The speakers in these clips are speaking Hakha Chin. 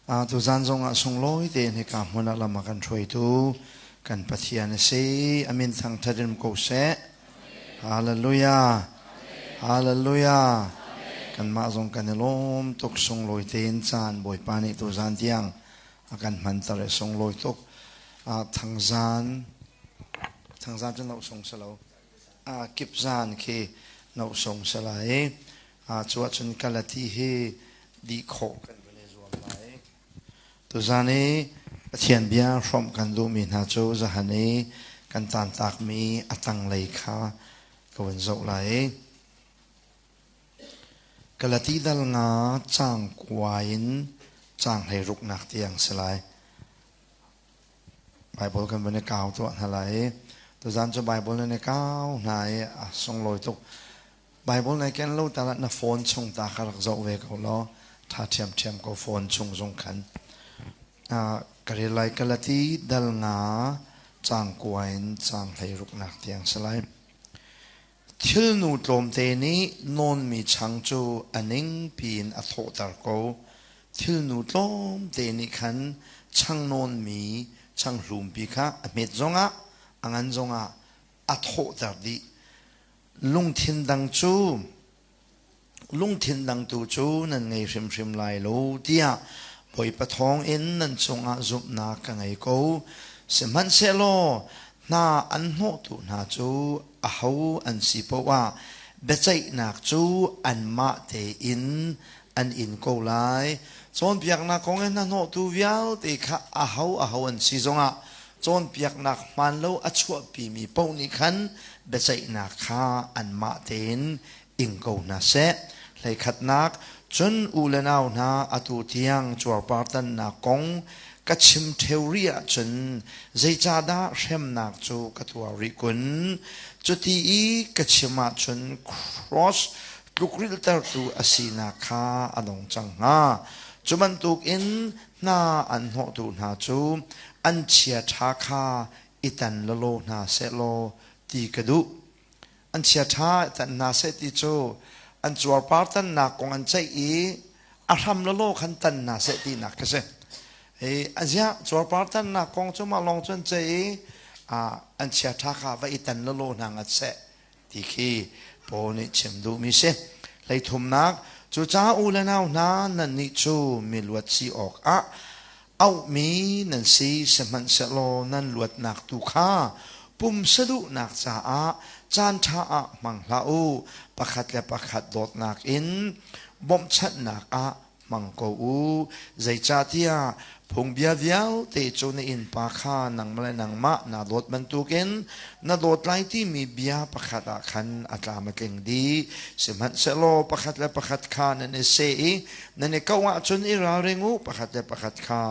Tuzan zongah sunglawi tein hika hmun ah lam a kan hruaitu kan Pathian a si. A min thangṭhat in ko seh. Hallelujah. Hallelujah. Kanmah zong kan i lawm tuk sunglawi tein caan Bawipa nih tuzan tiang a kan hmanter i sunglawi tuk. Thangzan thangzan cu no sung si lo. Kipzan khi no sung si lai. Cu ahcun Galati hi dih khawh kan vun i zuam lai. Tuzan i Pathian bia hrawmh kan duhmi hna cu zahan i kan tantakmi a tanglei kha ka vun zoh lai. Galati dal nga caang kua in caang 16nak tiang si lai. Baibal kan vun i kau tuah hna lai i tuzan cu Baibal nan i kau hna i a sunglawi tuk. Baibal na ken lo tal ah na phone chung ta kha rak zoh ve ko law ṭha ṭhiamṭhiam ko phone chung zong khan. Ka rel lai Galati dal nga caang kua in caang 16nak tiang si lai. Thilnu tlawmte nih nawnmi chang cu a ningpi in a thawhter ko. Thilnu tlawmte nih khan chang nawnmi chang hlumpi kha a hmet zongah a ngan zongah a thawhter dih. Lungthin dang cu lungthin dang tu cu nan ngei hrimhrim lai lo tiah Bawipa thawngin nan cungah zumhnak ka ngei ko. Sihmanhsehlaw hna an hnawhtu hna cu aho an si paoh ah biaceihnak cu anmah tein an in ko lai. Cawnpiaknak kong i hnahnawhtu vialte kha aho aho an si zongah cawnpiaknak hmaan lo a chuahpimi paoh nih khan biaceihnak kha anmah tein ing ko hna seh. Hleikhatnak, cun u le nau hna atu tiang cuarpartannak kong ka chim ṭheo rih ahcun zeicahdah hremnak cu ka tuar rih kun? Cuti i ka chim ahcun cross tlukrilhtertu a sinak kha a dong cang hnga. Cu bantukin hna an hnawhtu hna cu an chiaṭha kha i tan lawlaw hna sehlaw ti ka duh. An chiaṭha i tan hna seh ti cu an cuarpar tannak kong an ceih i a hram lawlaw khan tan hna seh tinak ka si. Hi aziah cuarpar tannak kong cu mah lawng cu an ceih i an chiaṭha kha va i tan lawlaw hna ngat seh ti khi Paul nih chim duhmi si. Hleithumnak, cucaah u le nau hna nannih cu miluat si awkah auhmi nan si sihmanhsehlaw nan luatnak tu kha pumsa duhnak caah caanṭha ah hmang hlah u. Pakhat le pakhat dawtnak in bawmhchanhnak ah hmang ko u. Zeicahtiah phungbia vialte cu na innpa kha nangmah le nangmah naa dawt bantukin na dawt lai timi bia pakhat ah khan a tlam a tling dih. Sihmanhsehlaw pakhat le pakhat kha nan i seh i nan i koh ahcun i ralring u, pakhat le pakhat kha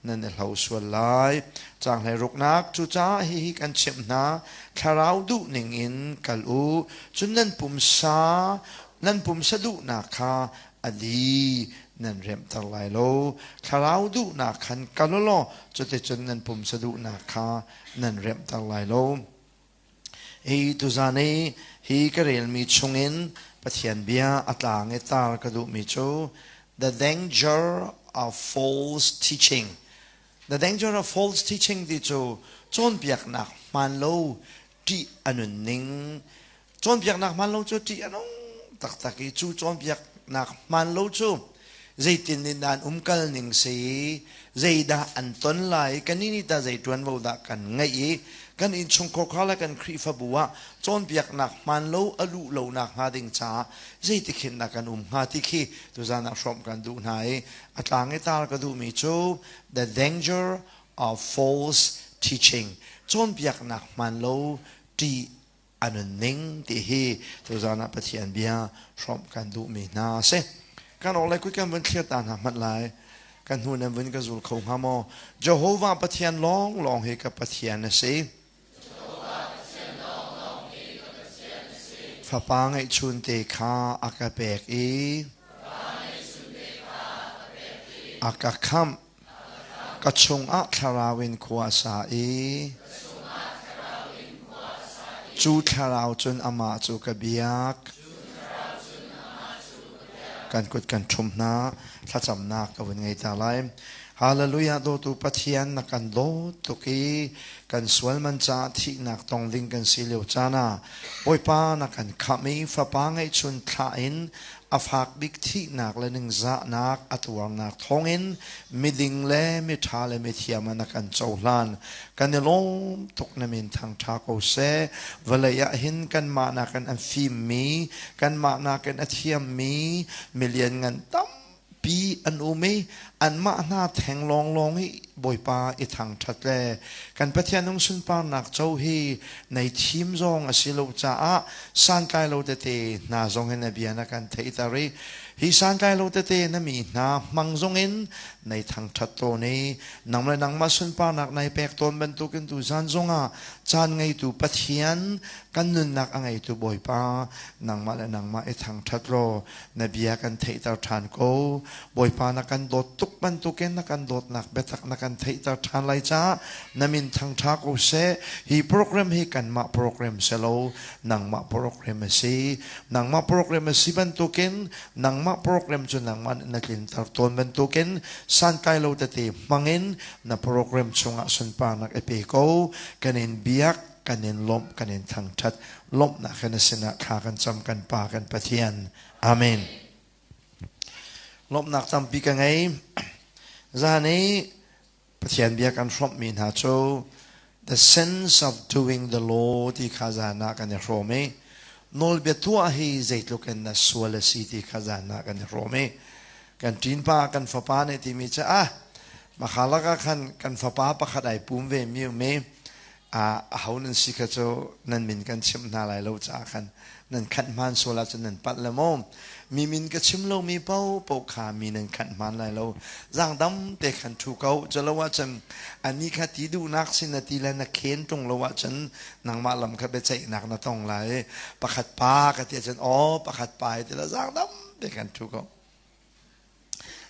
nan i hlo sual lai. Caang 16nak Cucaah hihi kan chimh hna, thlarau duh ningin kal u, cun nan pumsa nan pumsa duhnak kha a li nan remhter lai lo. Thlarau duhnak khan kal u law cuticun nan pumsa duhnak kha nan remhter lai lo. Hi tuzan i hi ka relmi chungin Pathian bia a tlang i tar ka duhmi cu the danger of false teaching. The danger of false teaching ti cu cawnpiaknak hmaan lo ṭih a nunning Cawnpiaknak hmaan lo cu ṭih a nung taktak i cu cawnpiaknak hmaan lo cu zeitin in dah an umkal ning si, zeidah an ton lai, kannih nih tah zei ṭuanvo dah kan ngeih i kan innchungkhar kha le kan Khrihfabu ah cawnpiaknak hmaan lo a luh lo nakhnga ding caah zeitikhin dah kan um hnga ti khi tuzan ah hrawmh kan duh hna i a tlang i tar ka duhmi cu the danger of false teaching cawnpiaknak hmaan lo ṭih a nunning ti hi tuzan ah Pathian bia hrawmh kan duhmi hna a si. Kan awk le kut kan vun thlir ta hna hmanh lai. Kan hnu nan vun ka zul kho hnga maw? Jehovah Pathian lawnglawng hi ka Pathian a si. Fapa ngeihchun te kha a ka pek i a ka khamh. Ka chungah thlarau in khua a sa i cu thlarau cun amah cu ka biak. Kan kut kan ṭhum hna, thlacamnak ka vun ngei ta lai. Hallelujah dawtu Pathian na kan dawt tuk i kan sual man caah thihnak tong ding kan si lio caan ah Bawipa na kan khamh i fapa ngeihchun thlah in a fak bik thihnak le ningzahnak a tuarnak thawngin miding le miṭha le mithiam ah na kan cohlan. Kan i lawm tuk na min thangṭha ko seh. Vawlei ah hin kanmah nakin an fimmi, kanmah nakin a thiammi milian ngan tam pi an um i anmah hna theng lawnglawng i Bawipa i thangṭhat le kan Pathian nung sunparnak co hi nei thim zong a si lo caah santlai lo tete hna zong in a bia na kan theihter i hi santlai lo tete na mi hna hmang zong in nei thangṭhat tawn i nang le nangmah sunparnak nai pek tawn bantukin tu zan zongah caan ngeitu Pathian kan nunnak a ngeitu Bawipa nangmah le nangmah i thangṭhat law na bia kan theihter ṭhan ko. Bawipa na kan dawt tuk bantukin na kan dawtnak biatak na kan theihter ṭhan lai caah na min thangṭha ko seh. Hi program hi kanmah program si lo, nangmah program a si. Nangmah program a si bantukin nangmah program cu nangmah nih na tlinter tawn bantukin santlai lo tete hmangin na program chungah sunparnak i pe ko. Kan in biak kan in lawmh kan in thangṭhat lawmhnak he na sinah thla kan cam kan Pa kan Pathian amen. Lawmhnak tampi ka ngei. Zan i Pathian bia kan hrawmhmi hna cu the sense of doing the law ti kha zan ah kan i hrawm i nawlbia tuah hi zeitluk in na sual a si ti kha zan ah kan i hrawm i kan ṭinpa kan fapa nih timi cu ah makhalak ah khan kan fapa pakhat ai pum ve mi um i aho nan si kha cu nan min kan chimh hna lai lo caah khan nan khanh hmaan sual ahcun nan palh le maw? Mi min ka chim lomi paohpaoh kha mi nan khanh hmaan lai lo. Zaangdam te khan ṭhu ko. Cu lo ahcun ani kha ti duhnak sin na ti le na khen ṭung lo ahcun nangmah lam kha biaceihnak na tong lai. Pakhat pa ka ti ahcun aw pakhat pa ti la zaangdam te khan ṭhu ko.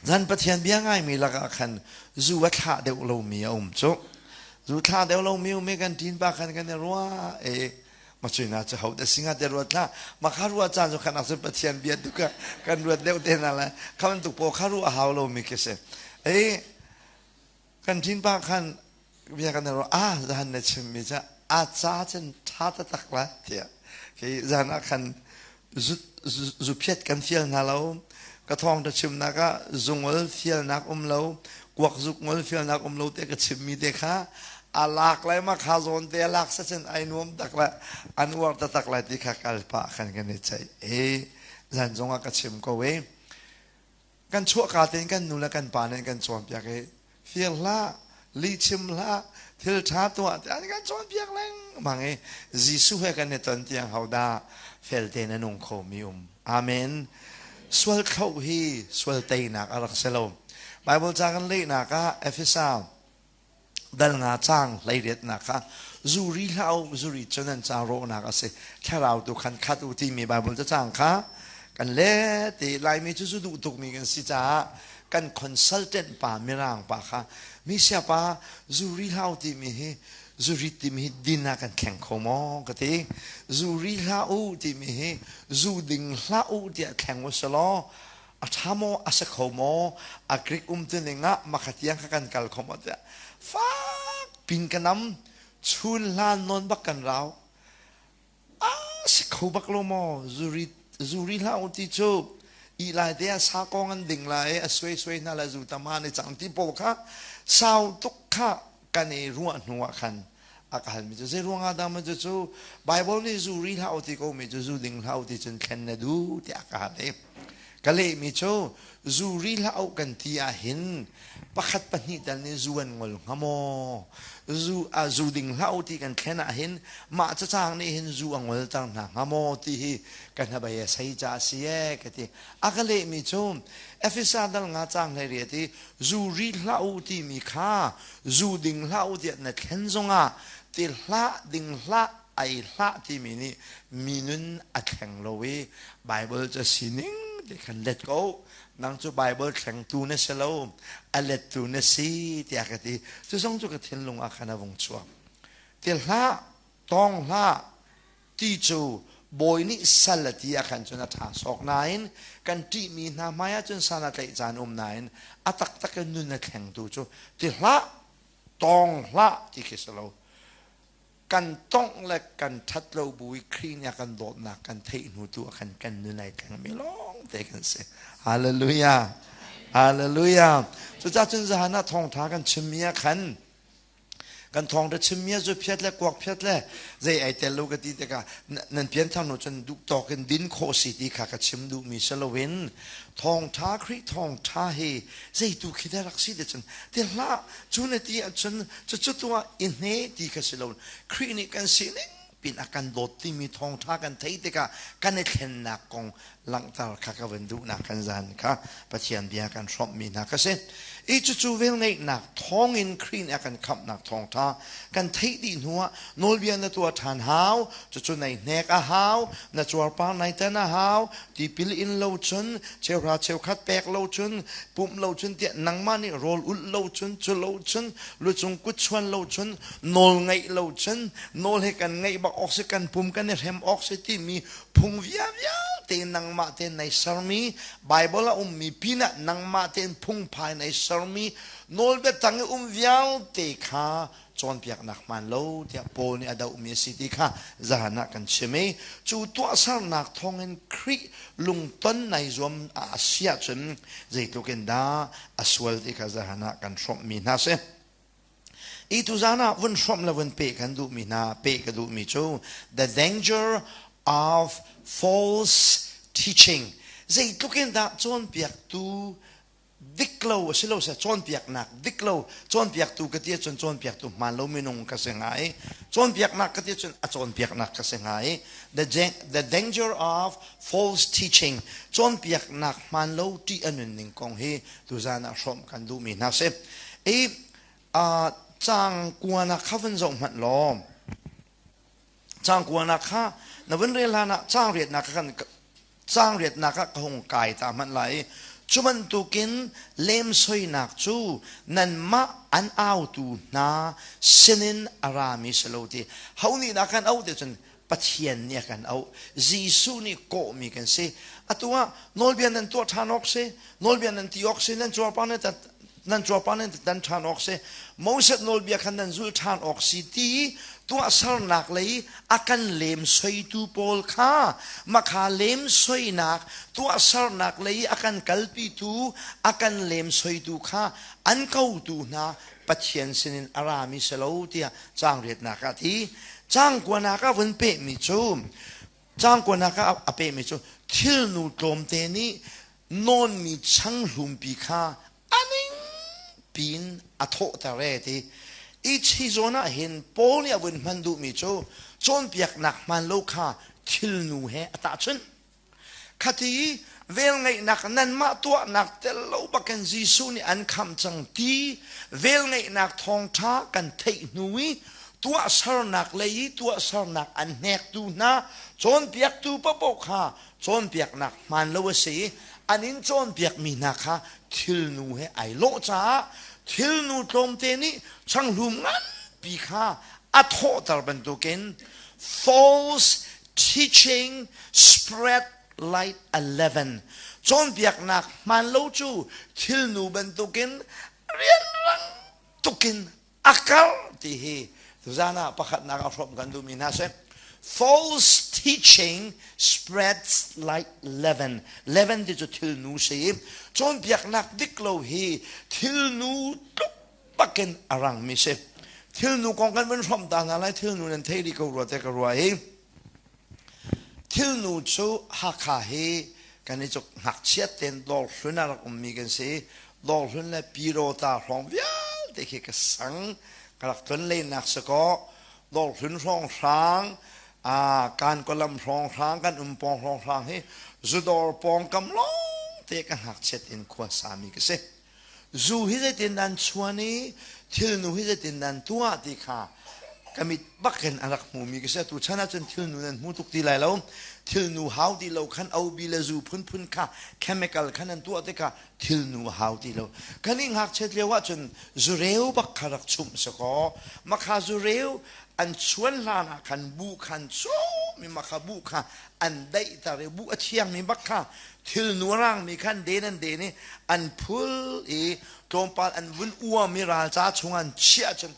Zan Pathian bia ngaimi lakah khan zu a thlah deuh lomi a um cu. Zu thlah deuh lomi um i kan ṭin pa khan kan i ruah i macuina cu ho dah singa te ruat hlah ma kha ruah caan cu khan ahcun Pathian bia tu ka kan ruat deuh te hna lai kha bantuk paw kha ruah a hau lomi khi si. I kan ṭin pa khan bia kan i ruah ah zan na chimmi cu a ca cun ṭha taktak la tiah khi zan ah khan zuphiat kan fial hna lo ka thawng ta chimnak ah zungol fialnak um lo kuak zuk ngol fialnak um lo te ka chimmi te kha a lak lai ma kha zawn te a lak sa cun ai nuam tak la an uar taktak lai ti kha kal pa khan kan i ceih i zan zong ah ka chim ko i Kan chuahka tein kan nu le kan pa nih an kan cawnpiak i fir hlah, lihchim hlah, thil ṭha tuah tiah an kan cawnpiak lengmang i Jesuh he kan i ton tiang hodah fel tein a nung khomi um. Amen. Sual thloh hi sual teinak a rak si lo. Bible ca kan lehnak ah Efesa dal nga cang hleiriatnak kha zuri hlah u zuri cu nan ca rawhnak a si thlarau tu khan khat u timi Bible cacang kha kan le ti Laimi cu zu duh tukmi kan si caah kan consultant pa mirang pa kha mi sia pa zuri hlah u timi hi zuri timi hi din ah kan thleng kho maw ka ti zuri hlah u timi hi zu ding hlah u tiah thleng u selaw a ṭha maw a si kho maw a Greek umtuning ah makhatiang kha kan kal kho maw tiah fak pin ka nam chun hlan nawn bak kan rau a si kho bak lo maw zuri zuri hlah u ti cu i lai te ah sa kong an ding lai a suai suai hna la zu tama ne cang ti pawl kha sau tuk kha kan i ruah hnu ah khan a ka halmi cu zei ruangah dah maw cu Bible nih zu ri hlah u ti ko mi cu zu ding hlah u ti cun thlen na duh tiah ka hal i ka lehmi cu zu ri hlah u kan ti ah hin pakhat pahnih tal nih zu an ngol hnga maw zu a zu ding hlah u ti kan thlen ah hin mah cacang nih hin zu a ngolter hna hnga maw ti hi ka hnabei a sei ca a si ee ka ti a ka lehmi cu Efesa dal nga cang hlei riat i zu ri hlah u timi kha zu ding hlah u tiah na thlen zongah ti hlah ding hlah ai hlah timi nih mi nun a thleng lo i Bible cu sining ti khan let ko nang cu Bible thlengtu na si lo a lettu na si tiah ka ti cu zong cu ka thinlung ah khan a vung chuak ti hlah tawng hlah ti cu. Bawi nih sal a ti ah khan cun a ṭha sawk nain kan ṭihmi hna hmai ah cun san a tlaih caan um nain a taktak in nun a thlengtu cu ti hlah, tawng hlah ti khi si lo. Kan tongh le kan ṭhat lo bu i Khrih nih a kan dawtnak kan theih hnu tu ah khan kan nun ai thlengmi lawng te kan si. Hallelujah. Hallelujah. Cucaah cun zahan ah thawngṭha kan chimmi ah khan Kan thawngṭha chimmi a zu phiat le kuak phiat le zei ai tel lo ka ti tikah nan pianthar hnu cun duh tawk in din khawh si ti kha ka chim duhmi si loin thawngṭha Khrih thawngṭha hi zeitu khi dah rak si ti cun ti hlah cu na ti ahcun cucu tuah i hne ti kha si lo. Khrih nih kan sining pin a kan dawt timi thawngṭha kan theih tikah kan i thlennak kong langhter kha ka van duhnak kan zan kha Pathian bia kan hrawmhmi hna ka si. I cucu velngeihnak thawngin Khrih nih a kan khamhnak thawngṭha kan theih dih hnuah nawlbia na tuah ṭhan hau, cucu nai hnek a hau, na cuarpar nai tan a hau, tipil in lo cun, cheuhra cheukhat pek lo cun, pumh lo cun tiah nangmah nih rawl ulh lo cun, cu lo cun, lucung kut chuan lo cun, nawl ngaih lo cun, nawl he kan ngaih bak awk si, kan pum kan i hrem awk si timi phung vialte nangmah tein nai sermi Bible a ummi pinah nangmah tein phungphai nai sermi nawlbia tang i um vialte kha cawnpiaknak hmaan lo tiah Paul nih a dohmi a si ti kha zahan ah kan chim i cu tuahsernak thawngin Khrih lungton nai zuam a si ahcun zeitluk in dah a sual ti kha zahan ah kan hrawmhmi hna si. I tuzan ah vun hrawmh le vun peh kan duhmi hna peh ka duhmi cu the danger of false teaching. Zeitluk in dah cawnpiaktu dik lo a si lo seh cawnpiaknak dik lo cawnpiaktu ka ti ahcun cawnpiaktu hmaan lo minung ka si hnga i cawnpiaknak ka ti ahcun a cawnpiaknak ka si hnga i the danger of false teaching cawnpiaknak hmaan lo ṭih a nunning kong hi tuzan ah hrawmh kan duhmi hna si. I caang kuanak kha vun zoh hmanh law caang kuanak kha na vun rel hlan ah caang riatnak kha kan caang riatnak ah ka hung kai ta hmanh lai i cu bantukin lemsoinak cu nanmah an autu hna sinin a rami si lo ti ho nih dah kan auh ti cun Pathian nih a kan auh. Jesuh nih kawhmi kan si. Atu ah nawlbia nan tuah ṭhan awk si, nawlbia nan ti awk si, nan cuarpar nan nan cuarpar nan tan ṭhan awk si, Moses nawlbia khan nan zul ṭhan awk si ti tuahsernak lei a kan lemsoitu pawl kha makha lemsoinak tuahsernak lei a kan kalpitu a kan lemsoitu kha an kotu hna Pathian sinin a rami si lo tiah caang riatnak ah a ti. Caang kuanak ah vun pehmi cu caang kuanak ah a pehmi cu thilnu tlawmte nih nawnmi chang hlumpi kha a ning piin a thawhter e ti. I hi zawn ah hin Paul nih a vun hman duhmi cu cawnpiaknak hmaan lo kha thilnu he a tahchunh. Khati velngeihnak nanmah tuahnak tel lo bakin Jesuh nih an khamh cang ti velngeihnak thawngṭha kan theih hnu i tuahsernak lei i tuahsernak an hnektu hna cawnpiaktu paohpaoh kha cawnpiaknak hmaan lo a si i an in cawnpiakmi hna kha thilnu he ai lawh caah thilnu tlawmte nih changhlum nganpi kha a thawhter bantukin false teaching spread like a leaven. Cawnpiaknak hmaan lo cu thilnu bantukin rianrang tukin a karh ti hi tuzan ah pakhatnak ah hrawmh kan duhmi hna si. False teaching spreads like leaven. Leaven ti cu thilnu si. Cawnpiaknak dik lo hi thilnu tluk bakin a rangmi si. Thilnu kong kan vun hrawmh ta hna lai. Thilnu nan thei rih ko rua te ka rua hi. Thilnu cu Hakha hi kan i cuk ngakchiat tein dawrhlun a rak ummi kan si. Dawrhlun le Pyidawta hrawng vialte khi ka sang. Ka rak tlon lennak si kaw dawrhlun hrawnghrang Kankalam hrawnghrang kan um pawng hrawnghrang hi zudawr pawngkam lawngte ka ngakchiat in khua sami ka si. Zu hi zeitin nan chuan i thilnu hi zeitin nan tuah ti kha ka mit bak in a rak hmumi ka si. Tu chan ahcun thilnu nan hmu tuk ti lai lo. Thilnu hau ti lo khan obi le zu phunphun kha chemical khan an tuah tikah thilnu hau ti lo. Kan i ngakchiat lio ahcun zureu bak kha rak chumh si kaw makha zureu an chuan hlan ah khan bu khan chum. mi makha bu kha an daihter i bu a thiangmi bak kha thilnu a rangmi khan den an den i an phul i tlawmpal an vun uam i ralca chung an chiah cun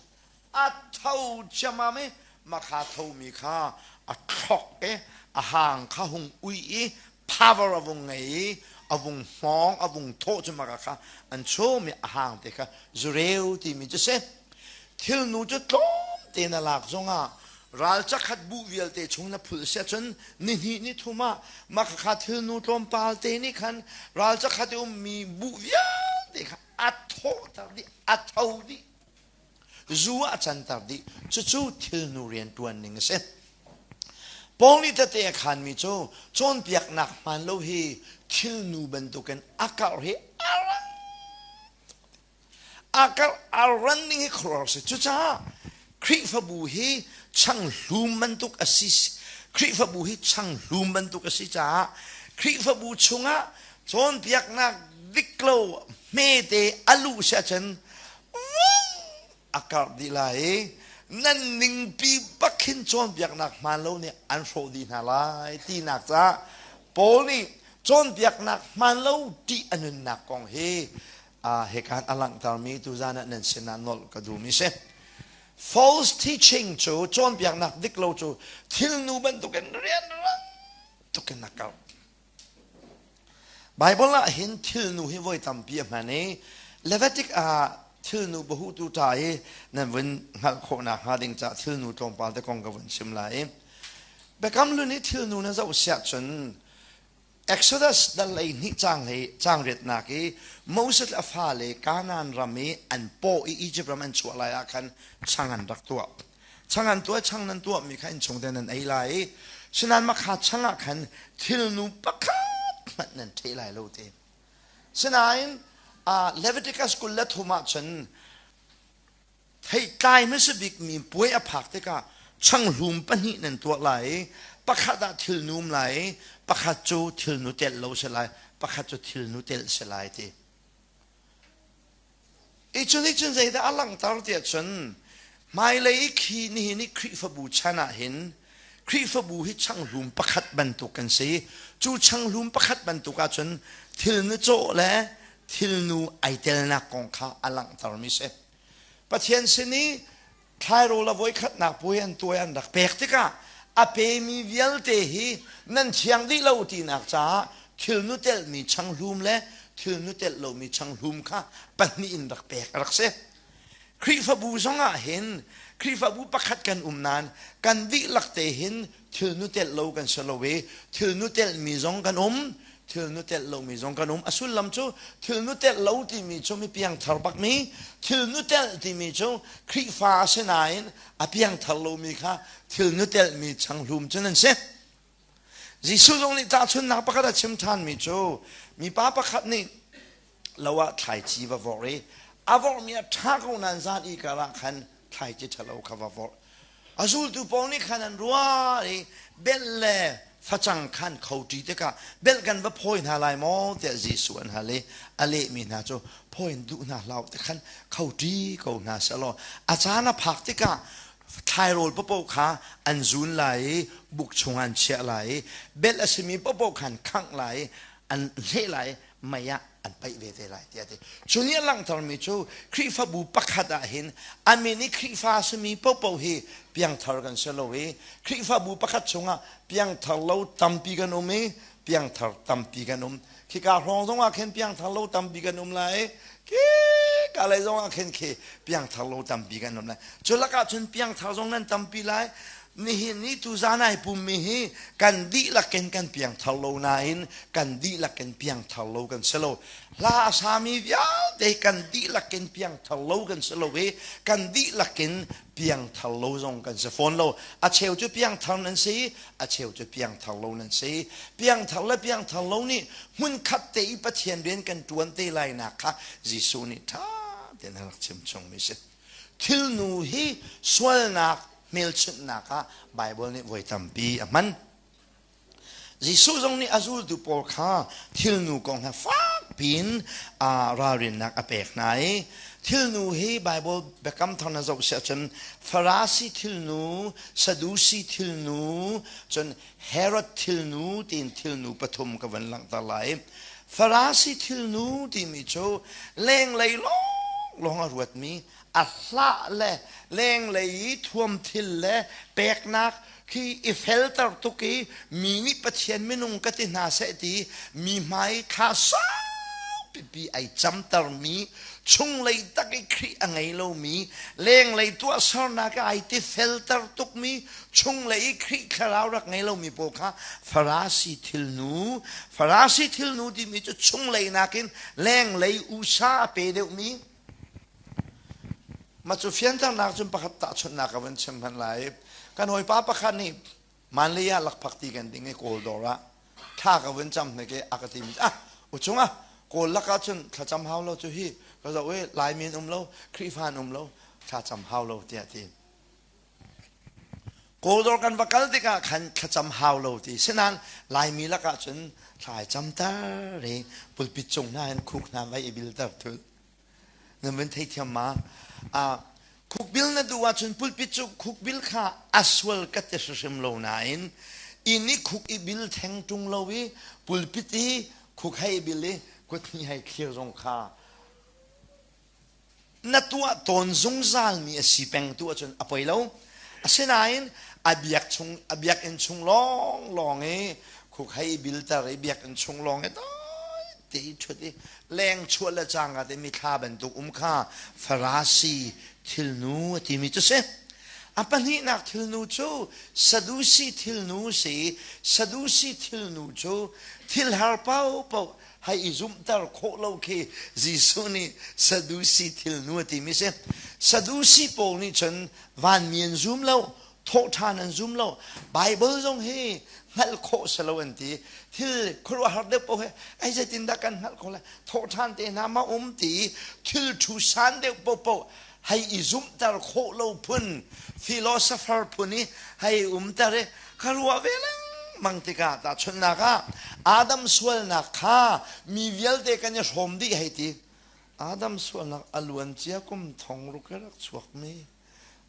a tho ciammam i makha thomi kha a thlok i a hang kha hung ui i power a vung ngei i a vung hmawng a vung thawh cu maka kha an chum i a hang te kha zureu timi cu si. Thilnu cu tlawm tein a lak zongah ral cakhat bu vialte chung na phul si ahcun nihnih nithum ah mah khakha thilnu tlawmpal te nih khan ral cakhat i ummi bu vialte kha a thawhter dih, a tho dih, zu ah a canter dih. Cucu thilnu rianṭuan ning a si. Paul nih tete a khanmi cu cawnpiaknak hmaan lo hi thilnu bantukin a karh hi a rang. A karh a ran ning hi khuaruahhar a si. Cucaah Khrihfabu hi changhlum bantuk a si. Khrihfabu hi changhlum bantuk a si caah Khrihfabu chungah cawnpiaknak dik lo hmete a luh si ahcun a karh dih lai i nan ningpi bak hin cawnpiaknak hmaan lo nih an hrawh dih hna lai tinak caah Paul nih cawnpiaknak hmaan lo ṭih a nunnak kong hi hekan a langhtermi tuzan ah nan sinah nolh ka duhmi si. False teaching cu cawnpiaknak dik lo cu thilnu bantukin rianrang tukin a karh. Bible ah hin thilnu hi voi tampi a hman i Levitic ah thilnu bahutu ṭa i nan vun hngalh khawhnak hnga ding caah thilnu tlawmpal te kong ka vun chim lai. Biakam hlun i thilnu na zoh siah cun Exodus dal 12 caang hlei caang riatnak i Moses le a fale Kanaan ram i an paw i Egypt ram an chuah lai ah khan chang an rak tuah. Chang an tuah chang nan tuahmi kha innchung te nan ei lai i sinain makha chang ah khan thilnu pakhat hmanh nan ṭheh lai lo ti. Sinain Leviticus 23 ah cun Theitlai hmasa bikmi puai a phak tikah changhlum pahnih nan tuah lai i pakhat ah thilnu um lai i pakhat cu thilnu telh lo si lai, pakhat cu thilnu telh si lai ti. I cu nih cun zeidah a langhter tiah cun hmailei i khi nihin i Khrihfabu chan ah hin Khrihfabu hi changhlum pakhat bantuk kan si. Cu changhlum pakhat bantuk ahcun thilnu cawh le thilnu ai telnak kong kha a langhtermi si. Pathian sin i thlairawl a voikhatnak puai an tuai an rak pek tikah a pemi vialte hi nan thiang dih lo tinak caah thilnu telhmi changhlum le thilnu telh lomi changhlum kha pahnih in rak pek a rak si. Khrihfabu zongah hin Khrihfabu pakhat kan um nain kan dihlak te hin thilnu telh lo kan si lo i thilnu telhmi zong kan um thilnu telh lomi zong kan um. A sullam cu thilnu telh lo timi cu mi piangthar bakmi, thilnu telh timi cu Khrihfa a si nain a piangthar lomi kha thilnu telhmi changhlum cu nan si. Jesuh zong nih tahchunhnak pakhat a chim ṭhanmi cu mipa pakhat nih lo ah thlaici va vorh i a vorhmi a ṭha ko nain zan i kar ah khan thlaici ṭhalo kha va vorh. A zultu pawl nih khan an ruah i belh le facang khan kho ṭi tikah belh kan va phawi hna lai maw tiah Jesuh an hal i a lehmi hna cu phawi in duh hna hlah ti khan kho ṭi ko hna sehlaw a caan a phak tikah thlairawl paohpaoh kha an zun lai i buk chungah an chiah lai i belh a simi paohpaoh kha an khangh lai i an hleh lai i mei ah an paih ve te lai tiah a ti. Cu nih a langhtermi cu Khrihfabu pakhat ah hin a min i Khrihfa a simi paohpaoh hi piangthar kan si lo i Khrihfabu pakhat chungah piangthar lo tampi kan um i piangthar tampi kan um. Khika hrawng zongah khin piangthar lo tampi kan um lai i khi ka lei zongah khin khi piangthar lo tampi kan um lai. Cu lakah cun piangthar zong nan tampi lai. Nihin ni tuzan ai pummi hi kan dihlak in kan piangthar lo nain kan dihlak in piangthar lo kan si lo. Hla a sami vialte kan dihlak in piangthar lo kan si lo i kan dihlak in piangthar lo zong kan si fawn lo. A cheu cu piangthar nan si, a cheu cu piangthar lo nan si. Piangthar le piangthar lo nih hmunkhat te i Pathian rian kan ṭuan te lainak kha Jesuh nih ṭha tein a rak chim chungmi si. Thilnu hi sualnak hmelchunhnak ah Baibal nih voi tampi a hman. Jesuh zong nih a zultu pawl kha thilnu kong he fakpi piin ralrinnak a pek hna i thilnu hi Bible biakam thar na zoh si ahcun Farasi thilnu, Sadusi thilnu, cun Herod thilnu tiin thilnu pathum ka van langhter lai. Farasi thilnu timi cu lenglei lawnglawng a ruatmi a hlah le lenglei i thuam thil le peknak khi i felter tuk i mi nih Pathian minung ka ti hna seh ti mi hmai thla saupipi ai camtermi chunglei tak i Khrih a ngei lomi lenglei tuahsernak ai ti felter tukmi chunglei i Khrih thlarau rak ngei lomi pawl kha Farasi thilnu Farasi thilnu timi cu chunglei nakin lenglei usa a pe deuhmi Mah cu fianternak cun pakhat tahchunhnak ka van chim hmanh lai. Kan hawipa pakhat nih Manlay ah lakphak ti kan ding i Kawl dawr ah thla ka vun cam hnik i a ka timi ah uchung ah Kawl lakah cun thlacam hau lo cu hi ka zoh i Laimi an um lo Khrihfa an um lo thlacam hau lo tiah ti. Kawl dawr kan va kal tikah khan thlacam hau lo ti sinain Laimi lakah cun thla ai camter i pulpit cung hna hin khuk hna vai i bilter thul. Nan van theithiam ma? Khukbil na duh ahcun pulpit cu khukbil kha a sual ka ti hrimhrim lo nain inn i khuk i bil theng ṭung lo i pulpit i khuk hei bil i kut hnih hei thlir zong kha na tuah tawn zungzalmi a si peng tu ahcun a poi lo. Asinain a biak chung a biakinn chung lawnglawng i khuk hei bilter i biakinn chung lawng i te i ṭhut i leng chuah le cangka te mithla bantuk um kha Farasi thilnu a timi cu si. A pahnihnak thilnu cu Sadusi thilnu si. Sadusi thilnu cu thil har paohpaoh hei i zumhter khawh lo khi Jesuh nih Sadusi thilnu a timi si. Sadusi pawl nih cun vanmi an zum lo, thawhṭhan an zum lo. Bible zong hi hngalh khawh si lo an ti. Thil khuaruahhar deuh paoh hi ai zeitindah kan hngalh khawh lai? Thawhṭhan te hna ma um ti thil thu san deuh paohpaoh hei i zumhter khawh lo phun philosopher phun i hei umter i ka ruah ve lengmang tikah tahchunhnak ah Adam sualnak kha mi vialte kan i hrawm dih hei ti. Adam sualnak a luan cia kum thong ruk i rak chuakmi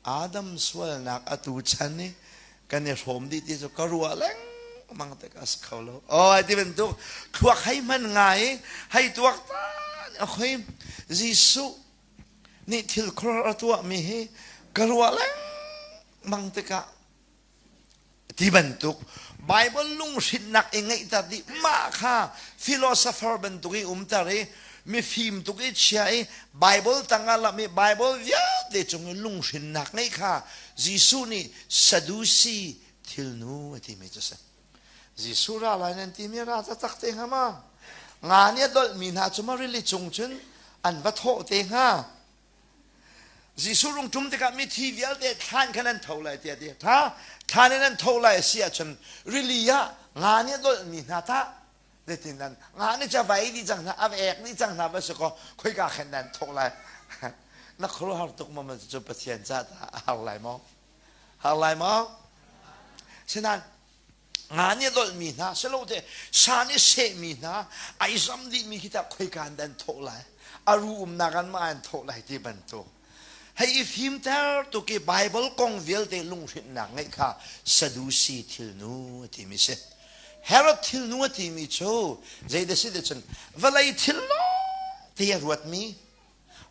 Adam sualnak atu chan i kan i hrawm dih ti cu ka ruah lengmang tik a si kho lo. Oh, ai ti bantuk thluak hei hman ngai hei tuak tan hoi Jesuh nih thil khuar a tuahmi hi ka ruah lengmang tikah ti bantuk Bible lunghrinnak i ngeihter dih mah kha philosopher bantuk i umter i mifim tuk i chia i Bible tangah lam i Bible vialte cung i lunghrinnak ngeih kha Jesuh nih Sadusi thilnu a timi cu si. Jesuh ra lai nan timi ra taktak te hnga ma? Nga nih a dolhmi hna cu ma rili cung cun an va thawh te hnga? Jesuh rung ṭum tikah mithi vialte thlan khan an tho lai tiah ti. Tha thlan in an tho lai a si ahcun rili ah nga nih a dolhmi hna tah zeitin nan nga nih cavai dih cang hna a ek dih cang hna va si kaw khoika khan nan thawk lai na khuaruahhar tuk ma cu Pathian ca tah a har lai maw har lai maw sinain nga nih a dolhmi hna silote sa nih sehmi hna ai zam dihmi khi tah khoika in dah an thawh lai a ru umnak an mah an thawh lai ti bantuk hei i fimter tuk i Bible kong vialte lunghrinhnak ngeih kha Sadusi thilnu a timi si Herod thilnu a timi cu zeidah si ti cun vawlei thil lawng te a ruatmi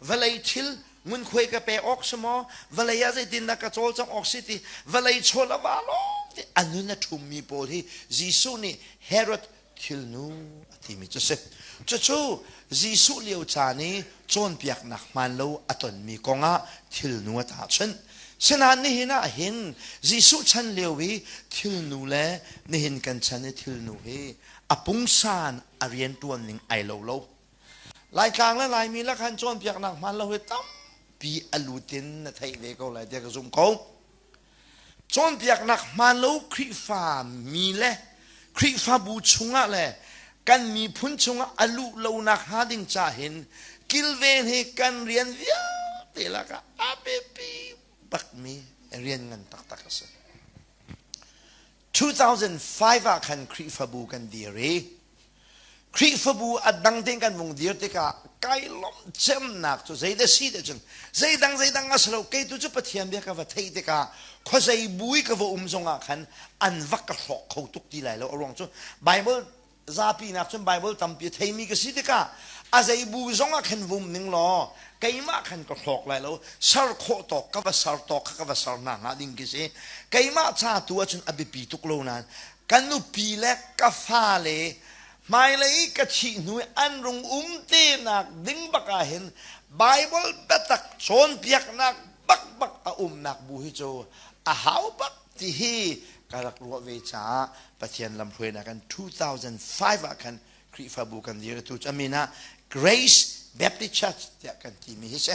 Vawlei thil ngunkhuai ka pe awk si maw? Vawlei ah zeitindah ka cawlcangh awk si ti vawlei chawl a va lawng ti a nun a ṭhummi pawl hi Jesuh nih Herod thilnu a timi cu si. Cucu Jesuh lio caan i cawnpiaknak hmaan lo a tonmi kongah thilnu a tahchunh. Sinain nihin ah hin Jesuh chan lio i thilnu le nihin kan chan i thilnu hi a pungsan a rianṭuan ning ai lo lo. Laitlang le Laimi lakhan cawnpiaknak hmaan lo hi tampi a lut in na theih ve ko lai tiah ka zumh ko. Cawnpiaknak hmaan lo Khrihfa mi le Khrihfabu chungah le kan miphun chungah a luh lonak hnga ding ca hin kilven hi kan rian vialte lakah a biapi bakmi rian ngan taktak a si. 2005 ah khan Khrihfabu kan dir i. Khrihfabu a dang tein kan vung dir tikah kai lawmh cemnak cu zeidah si ti cun zeidang zeidang a si lo kei tu cu Pathian bia ka va theih tikah khuazei bu i ka va um zongah khan an va ka hrawk kho tuk ti lai lo. A ruang cu Bible zapi nak cun Bible tampi a theimi ka si tikah a zei bu zongah khan vum ning law keimah khan ka hrawk lai lo. Ser khawh tawk ka va ser tawk kha ka va ser hna hnga ding khi si. Keimah ca tu ahcun a biapi tuk lo nain ka nupi le ka fale hmailei ka thih hnu i an rung um te nak ding bak ah hin Bible biatak cawnpiaknak bakbak a umnak bu hi cu a hau bak ti hi ka rak ruah ve caah Pathian lamhruainak kan 2005 ah khan Khrihfabu kan dir. Tu cu a min ah Grace Baptist Church tiah kan timi hi si.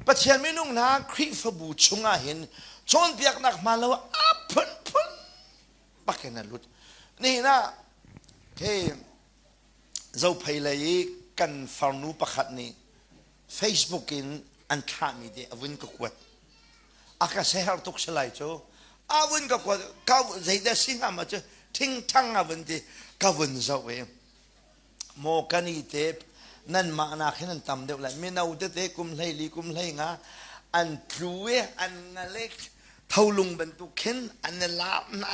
Pathian minung hna, Khrihfabu chungah hin cawnpiaknak hmaan lo a phunphun bak in a lut. Nihin ah khi Zophei lei i kan farnu pakhat nih Facebook in an thlahmi te a vun ka kuat. A ka seher tuk si lai cu. A vun ka kuat, ka zeidah si hnga ma cu thingthang a vun ti, ka vun zoh i maw kan i te nanmah nak hin an tam deuh lai. Mino tete kum 14 kum 15 an tlu i an ngalek tholung bantuk khin an i laam hna,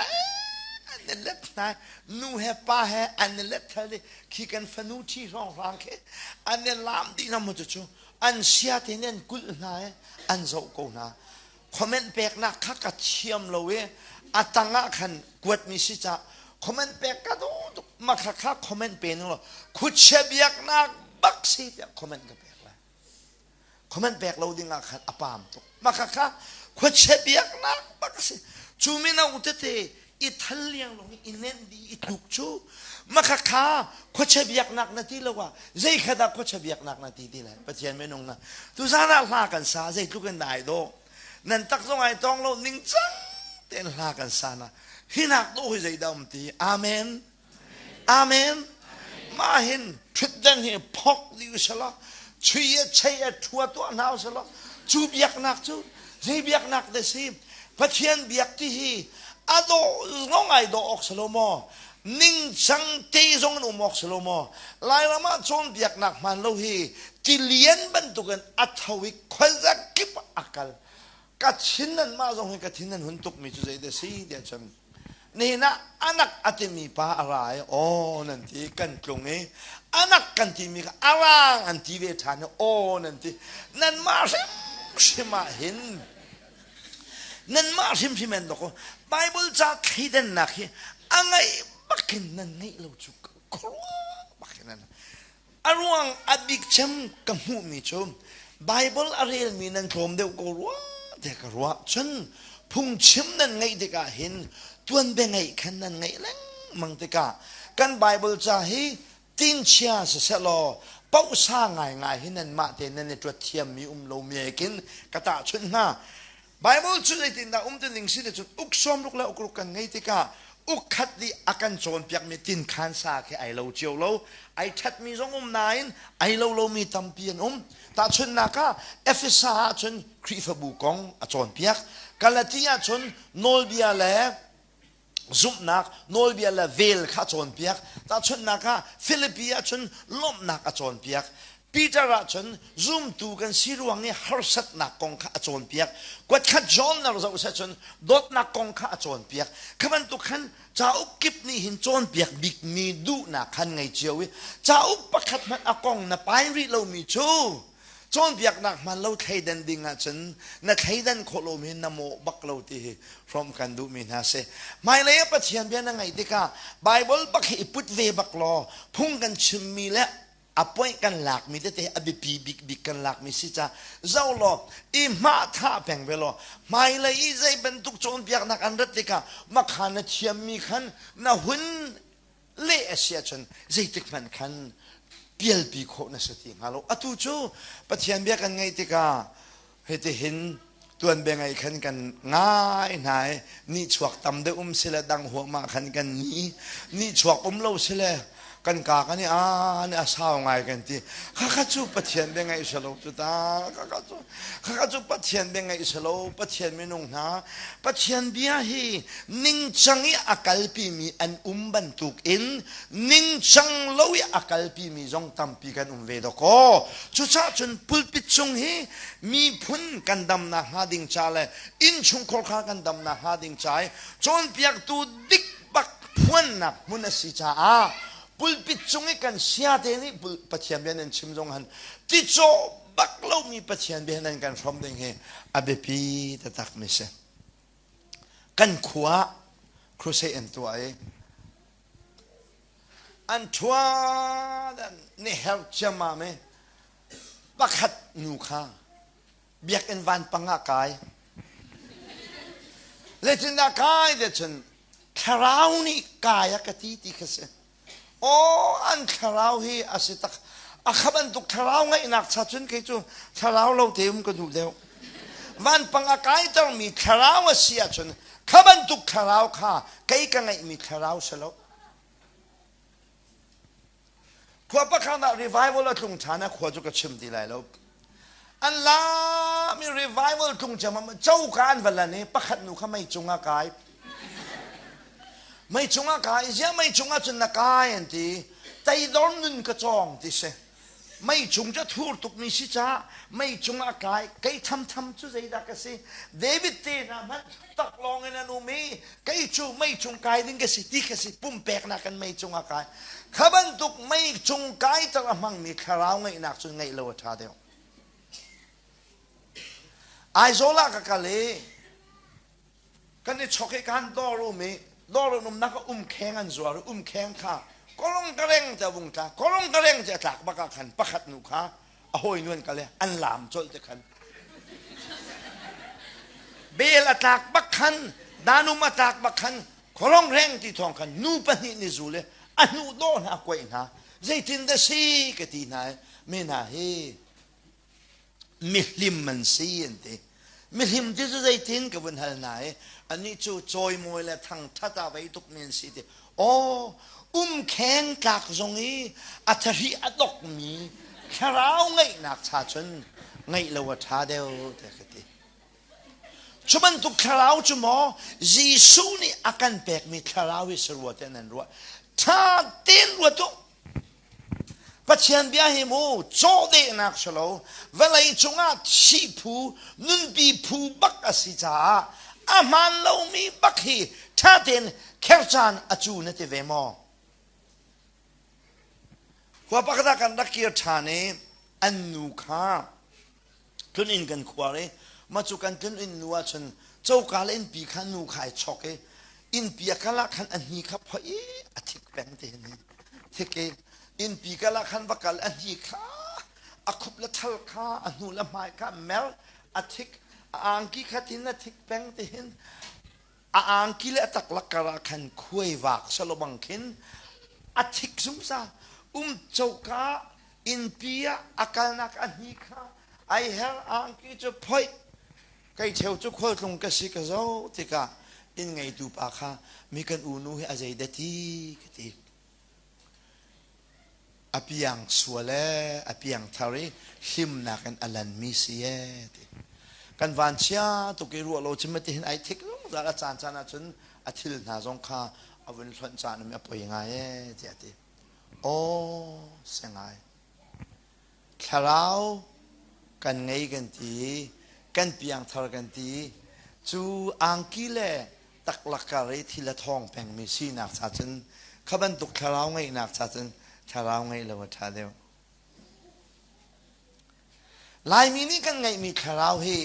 an i let hna, nu he pa he an i let thal i khi kan fanu ṭhi hrawnghrang khi an i laam dih hna mu. Cucu an sia te nih an kulh hna i an zoh ko hna. Comment peknak kha ka thiam lo i a tang ah khan kuatmi si ca comment pek ka duh tuk. Ma kha kha comment pe ning law khuachia biaknak bak si tiah comment ka pek lai. Comment pek lo ding ah khan a pam tuk. Mah kha kha khuachia biaknak bak a si. Cu mino tete i thal liang lawng i nenh dih i tluk cu mah kha kha khuachia biaknak na ti lo ah zei kha dah khuachia biaknak na ti ti lai? Pathian minung na tuzan ah hla kan sa, zeitluk in dah ai dawh. Nan tak zong ai tong lo ning cang tein hla kan sa na hinak dawh hi zeidah um ti? Amen. Amen. Mah hin ṭhutdan hi phok dih usalaw, chui a chei a ṭhua tuah hna usalaw, cu biaknak cu zei biaknak dah si? Pathian biak ti hi a dawh zong ai dawh awk si lo maw? Ningcang te zong in um awk si lo maw? Lairam ah cawnpiaknak hmaan lo hi tilian bantukin a tho i khuazakip ah a kal. Ka thin nan mah zong hi ka thin nan hun tukmi cu zei dah si tiah cun nihin ah anak a timi pa a ra i aw nan ti, kan tlung i anak kan timi kha arang an ti ve ṭhan i aw nan ti. Nanmah hrimhrim ah hin, nanmah hrimhrim an dok. Bible ca thleidannak hi a ngaih bakin nan ngeih lo cu khuaruah bakin nan a ruang a bik cem ka hmuhmi cu Bible a relmi nan tlawm deuh ko rua tiah ka ruah. Cun phungchim nan ngeih tikah hin tuanbia ngeih khan nan ngeih lengmang tikah kan Bible ca hi tinchia siseh law pohsa ngaingai hi nanmah te nan i ṭuat thiammi um lo mi khin ka tahchunh hna. Bible cu zeitindah um ti ning si ti cun uk 60 le uk ruk kan ngei tikah uk khat nih a kan cawnpiakmi tinkhan sa khi ai lo cio lo. Ai ṭhatmi zong um nain ai lo lomi tampi an um. Tahchunhnak ah, Efesa ah cun Khrihfabu kong a cawnpiak. Galati ah cun nawlbia le zumhnak, nawlbia le vel kha a cawnpiak. Tahchunhnak ah, Filipi ah cun lawmhnak a cawnpiak. Peter ah cun zumtu kan si ruang i harsatnak kong kha a cawnpiak. Kuatkhat John na zoh seh cun dawtnak kong kha a cawnpiak. Kha bantuk khan cauk kip nih hin cawnpiak bikmi duhnak khan ngei cio i cauk pakhat hmanh a kong na pai rih lomi cu cawnpiaknak hmaan lo thleidan ding ahcun na thleidan khawh lomi na mawh bak lo ti hi hrawmh kan duhmi hna si. Hmailei ah Pathian bia na ngaih tikah Bible bak hi i put ve bak law phung kan chimmi le a point kan lakmi tete a biapi bikbik kan lakmi si ca zoh law i hmah thah peng ve law hmailei i zei bantuk cawnpiaknak an rat tikah makha na thiammi khan na hun leh a si ahcun zeitik hmanh khan pialpi khawh na si ti hnga lo. Atu cu Pathian bia kan ngaih tikah hitihin tuanbia ngai khan kan ngai hna i nihchuak tam deuh um sile dang huahmah khan kan ni, nihchuak um lo sile. Kan ka kan i a nih a sau ngai kan ti. Khakha cu Pathian bia ngaih si lo cu ta. Khakha cu khakha cu Pathian bia ngaih si lo. Pathian minung hna Pathian bia hi ningcang i a kalpimi an um bantuk in ningcang lo i a kalpimi zong tampi kan um ve dawkaw. Cucaah cun pulpit cung hi miphun kan damnak hnga ding ca le innchungkhar kha kan damnak hnga ding ca i cawnpiaktu dik bak phuannak hmun a si caah pulpit cung i kan siate nih Pathian bia nan chim zong han ticawh bak lomi Pathian bia nan kan hrawm ding hi a biapi taktak mi si. Kan khua crusade an tuah i an ṭhua ni her ciammam i pakhat nu kha biakinn vanpang ah kai. Zeitindah kai te cun thlarau nih kai a ka ti ti kha si. Aw an thlarau hi a si tak. A kha bantuk thlarau ngaihnak cha cun kei cu thlarau lo te um ka duh deuh. Vanpang a kaitermi thlarau a si ahcun kha bantuk thlarau kha kei ka ngeihmi thlarau si lo. Khua pakhat ah revival a tlung ṭhan a khua cu ka chim ti lai lo. An lam i revival tlung ciammam coka an va lan i pakhat nu kha mei cungah kai. Mei cungah kai, ziah mei cungah cun na kai an ti. Teidor nun ka cawng ti si. Mei cung cu a thur tukmi si caah mei cungah kai. Kei thamtham cu zeidah ka si? David te hna hmanh taklawng in an um i kei cu mei cung kai ding ka si ti ka si pumpeknak in mei cungah kai. Kha bantuk mei cung kaiter a hmangmi thlarau ngeihnak cun ngeih lo a ṭha deuh. Aizawl ah ka kal i kan i chok i kan dawr um i dawr an umnak ah umkheng an zuar i umkheng kha kolong ka reng te a vung tla kolong ka reng te a tlak bak ah khan pakhat nu kha a hawinu an kal i an laam colh te khan bel a tlak bak khan danum a tlak bak khan kolong reng ti thawng khan nu pahnih nih zul i a hnu dawh hna kuaih hna zeitin dah si ka ti hna i mi hna hi mihlim an si an ti. Mihlim ti cu zeitin ka vun hal hna i anih cu cawimawi le thangthat ah vei tukmi an si ti. Aw, umkheng tlak zong i a thahri a dokmi thlarau ngeihnak cha cun ngeih lo a ṭha deuh tiah ka ti. Cu bantuk thlarau cu maw Jesuh nih a kan pekmi thlarau hi si rua tiah nan ruah. Ṭha tein ruat u. Pathian bia hi mu cawhdehnak si lo vawlei cungah thih phu nunpi phu bak a si caah a hmaan lomi bak hi ṭha tein kher caan a cu na ti ve maw? Khua pakhat ah kan rak kir ṭhan i an nu kha tlun kan khuar i mah cu kan tlun inn nu ah cun coka le innpi kha nu kha ai chok i innpi a kal ah khan a hni kha phoih i a thik peng te hin thik i innpi kal ah khan va kal a hni kha a khup le thal kha a hnu le hmai kha mer a thik a angki kha tin a thik peng te hin a angki le a taklak kar ah khan khuai vak salobang khin a thik zungzal um coka innpi ah a kalnak a hni kha ai her angki cu phoih kei cheu cu khualtlung ka si ka zo tikah inn ngeitu pa kha mi kan unu hi a zei dah ti ka ti a piang sual ee a piang thar i hlimnak in a lanmi si ee ti kan van chia tuk i ruah lo cim ti hin ai thik zungzal a caan caan ahcun a thil hna zong kha a vun hlonh caan um a poi ngai ee tiah ti aw si ngai thlarau kan ngei kan ti kan piangthar kan ti cu angki le taklak kar i thil a thawng pengmi sinak cha cun kha bantuk thlarau ngeihnak cha cun thlarau ngeih lo a ṭha deuh. Laimi nih kan ngeihmi thlarau hi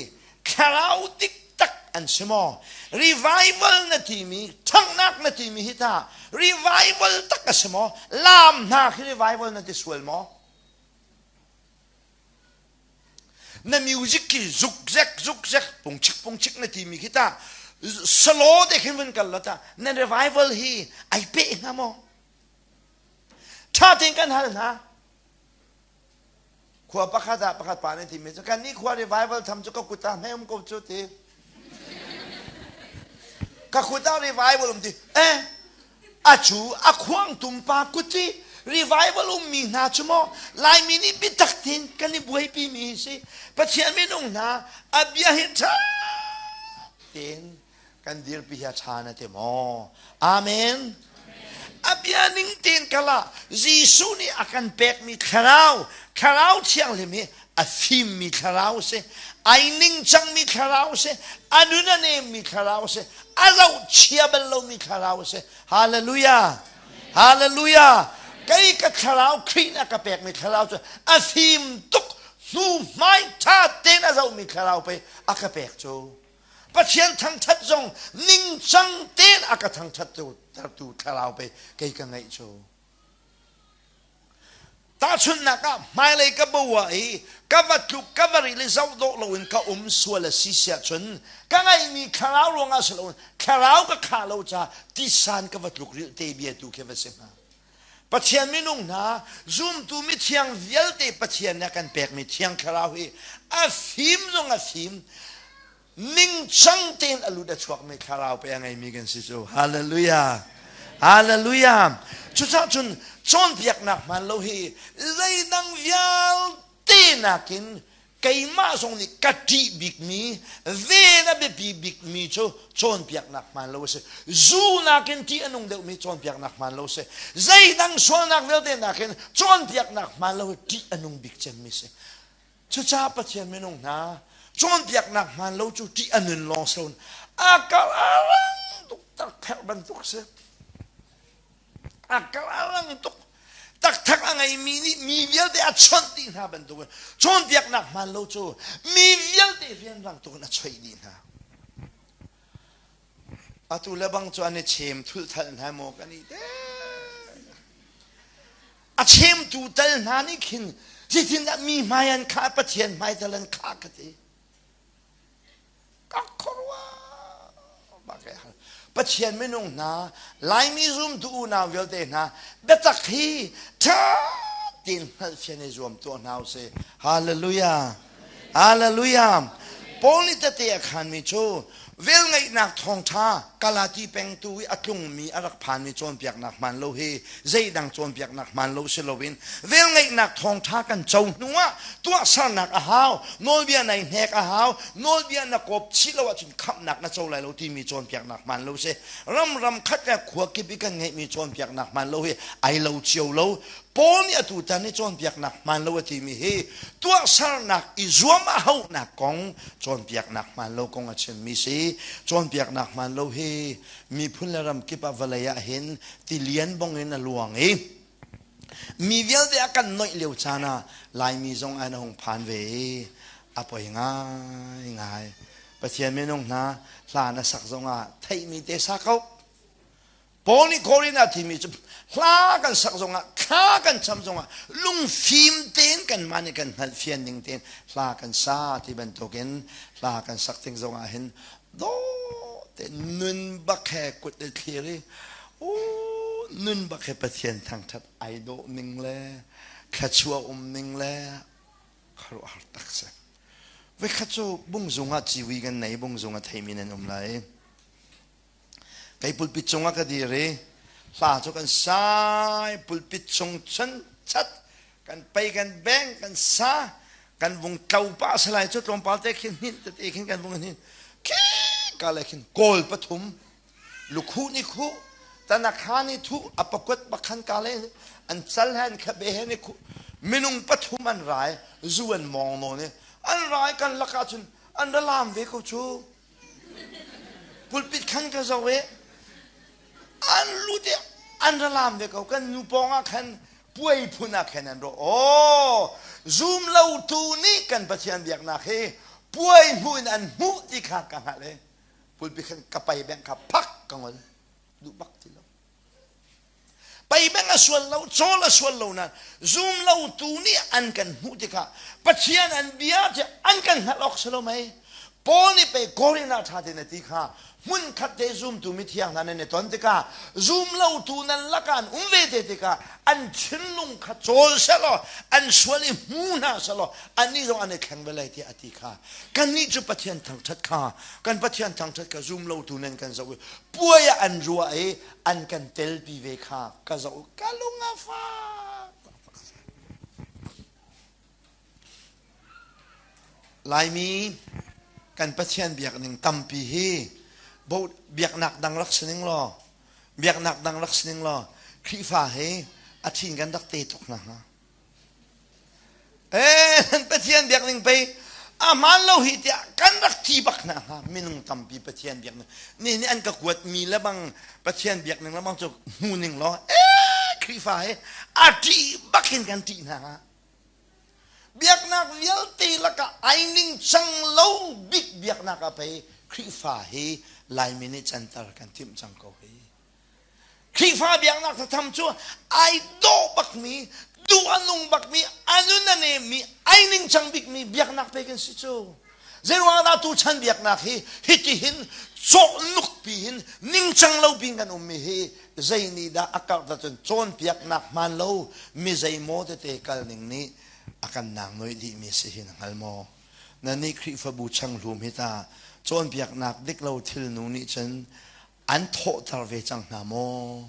thlarau diktak an si maw? Revival na timi, ṭhanghnak na timi hi tah revival tak a si maw? Laam hna khi revival na ti sual maw? Na music khi zukzek zukzek pungchik pungchik na timi khi ta slow te khin vun kal lo ta na revival hi ai pe hnga maw? Tha tein kan hal hna. Khua pakhat ah pakhat pa nih timi cu kan nih khua revival tham cu ka kut ah hme um ko cu ti. Ka kut ah revival um ti. Eh, a cu a khuang tum pa kut ti. Revival ummi hna cu maw Laimi nih biatak tein kan i buaipi mi hi si. Pathian minung hna a bia hi ṭha tein kan dirpi hi a ṭha na ti maw? Amen. A bia ning tein kal ah Jesuh nih a kan pekmi thlarau, thlarau thianghlim hi a fimmi thlarau si, ai ningcangmi thlarau si, a nun a nemmi thlarau si, a zohchia bal lomi thlarau si. Hallelujah! Hallelujah! Kei ka thlarau Khrih nih a ka pekmi thlarau cu a fim tuk hnu hmai ṭha tein a zohmi thlarau pei a ka pek cu. Pathian thangṭhat zong ningcang tein a ka thangṭhattertu thlarau pei kei ka ngeih cu. Tahchunhnak ah hmailei ka bo ah i ka va tluk ka va ril i zoh dawh loin ka um sual a si siah cun ka ngeihmi thlarau ruangah si loin thlarau ka khah lo caah tisan ka va tluk rilh te bia tu khi va si hnga. Pathian minung hna zumtu mithiang vialte Pathian nih a kan pekmi thiang thlarau hi a fim zong a fim ningcang tein a lut a chuakmi thlarau pe a ngeimi kan si cu. Hallelujah. Hallelujah. Cucaah cun cawnpiaknak hmaan lo hi zeidang vialte nakin keimah zong nih ka ṭih bikmi ven a biapi bikmi cu cawnpiaknak hmaan lo a si. Zu nakin ṭih a nung deuhmi cawnpiaknak hmaan lo a si. Zeidang sualnak vialte nakin cawnpiaknak hmaan lo hi ṭih a nung bik cemmi a si. Cucaah Pathian minung hna cawnpiaknak hmaan lo cu ṭih a nun lawng si loin a kal a rang tuk takpherh bantuk a si. A kal a rang tuk. Takthak a ngeimi nih mi vialte a chawnh dih hna bantukin cawnpiaknak hmaan lo cu mi vialte rianrang tuk in a choih dih hna. Atu le bang cu an i chem thulthal hna maw kan i te. A chemtu tal hna nih khin zeitindah mi hmai an khah Pathian hmai tal an khah ka ti. Ka khuaruah bak e hal. Pathian minung hna Laimi zumtu unau vialte hna biatak hi ṭha tein hngalhfian i zuam tuah hna usih. Hallelujah. Hallelujah. Paul nih tete a khanmi cu velngeihnak thawngṭha Galati pengtu i a tlungmi a rak phanmi cawnpiaknak hmaan lo hi zeidang cawnpiaknak hmaan lo si loin velngeihnak thawngṭha kan co hnuah tuahsernak a hau, nawlbia nai hnek a hau, nawlbia na kawp chih lo ahcun khamhnak na co lai lo timi cawnpiaknak hmaan lo si. Ram ram khat le khua kip i kan ngeihmi cawnpiaknak hmaan lo hi ai lo cio lo. Paul nih atutan i cawnpiaknak hmaan lo a timi hi tuahsernak i zuam a hauhnak kong cawnpiaknak hmaan lo kong a chimmi si. Cawnpiaknak hmaan lo hi miphun le ram kip ah vawlei ah hin tilian bong in a luang i mi vialte a kan noih lio caan ah Laimi zong an hung phan ve i a poi ngaingai. Pathian minung hna hla na sak zongah theihmi te sa ko. Paul nih Korin ah thimi cu hla kan sak zongah thla kan cham zongah lungfim tein kanmah nih kan hngalhfian ning tein hla kan sa ti bantukin hla kan sak ting zongah hin dawh te nun bak he kut i thlir i nun bak he Pathian thangthat ai dawh ning le thluachuah um ning le khuaruahhar tak si. Voikhat cu bungzung ah ciwi kan nei bungzung a theimi nan um lai. Kei pulpit cungah ka dir i hla cu kan sai pulpit chung cun chat kan pei kan beng kan sa kan vung tlo pah salai cu tlawmpal te khin hnin tete khin kan vung hnin khi ka le khin kawl pathum lukhu ni khu tanakha ni thu apakuat bakhan ka le an cal he an khabe he ni khu minung pathum an rai zu an mong nawn i an rai kan lakah cun an ra lam ve ko cu Pulpit khan ka zoh i an lut i an ra lam ve ko. Kan nu pawng ah khan puai phun ah khan an rawh. Aw, zum lo tu nih kan Pathian biaknak hi puai hmuh in an hmuh ti kha ka hngalh i pulpit khan ka pai beng kha phak ka ngol. Duh bak ti lo. Peibeng a sual lo, cawl a sual lo nain zum lo tu nih an kan hmuh tikah Pathian an bia cu an kan hngalh awk si lo mei. Paul nih pei Korin ah ṭha tein a ti kha. Hmunkhat te zumtu mithiang hna nan i ton tikah zumlotu nan lakah an um ve te tikah an thinlung kha cawl sehlaw an sual i hmu hna sehlaw annih zong an i thleng ve lai tiah a ti kha. Kannih cu Pathian thangṭhat kha kan Pathian thangṭhat kha zumlotu nan kan zoh i puai ah an ruah i an kan telpi ve kha ka zoh ka lung a fak. Laimi kan Pathian biakning tampi hi biaknak dang rak si ning law biaknak dang rak si ning law Khrihfa hi a thin kan rak te tuk hna hnga. Eh nan Pathian biakning pei a hmaan lo hi tiah kan rak thi bak hna hnga minung tampi Pathian biakning ni nih an ka kuat mi le bang Pathian biakning le bang cu hmu ning law eh Khrihfa hi a ṭih bak hin kan ṭih hna hnga. Biaknak vialte lakah ai ningcang lo bik biaknak ah pei Khrihfa hi Laimi nih canter kan timh cang ko hi. Khrihfa biaknak thatham cu ai dawh bakmi, duh a nung bakmi, a nun a nemmi, ai ningcang bikmi biaknak pei kan si cu. Zeiruang dah tuchan biaknak hi hitihin cawhnuk pi hin ningcang lo pin kan ummi hi zei nih dah a karh cun cawnpiaknak hmaan lo mi zeimaw tete kal ning nih a kan nang noih dihmi si hi na hngal maw? Na nih Khrihfabu changhlum hi ta cawnpiaknak dik lo thil nu nih cun an thawhter ve cang hna maw?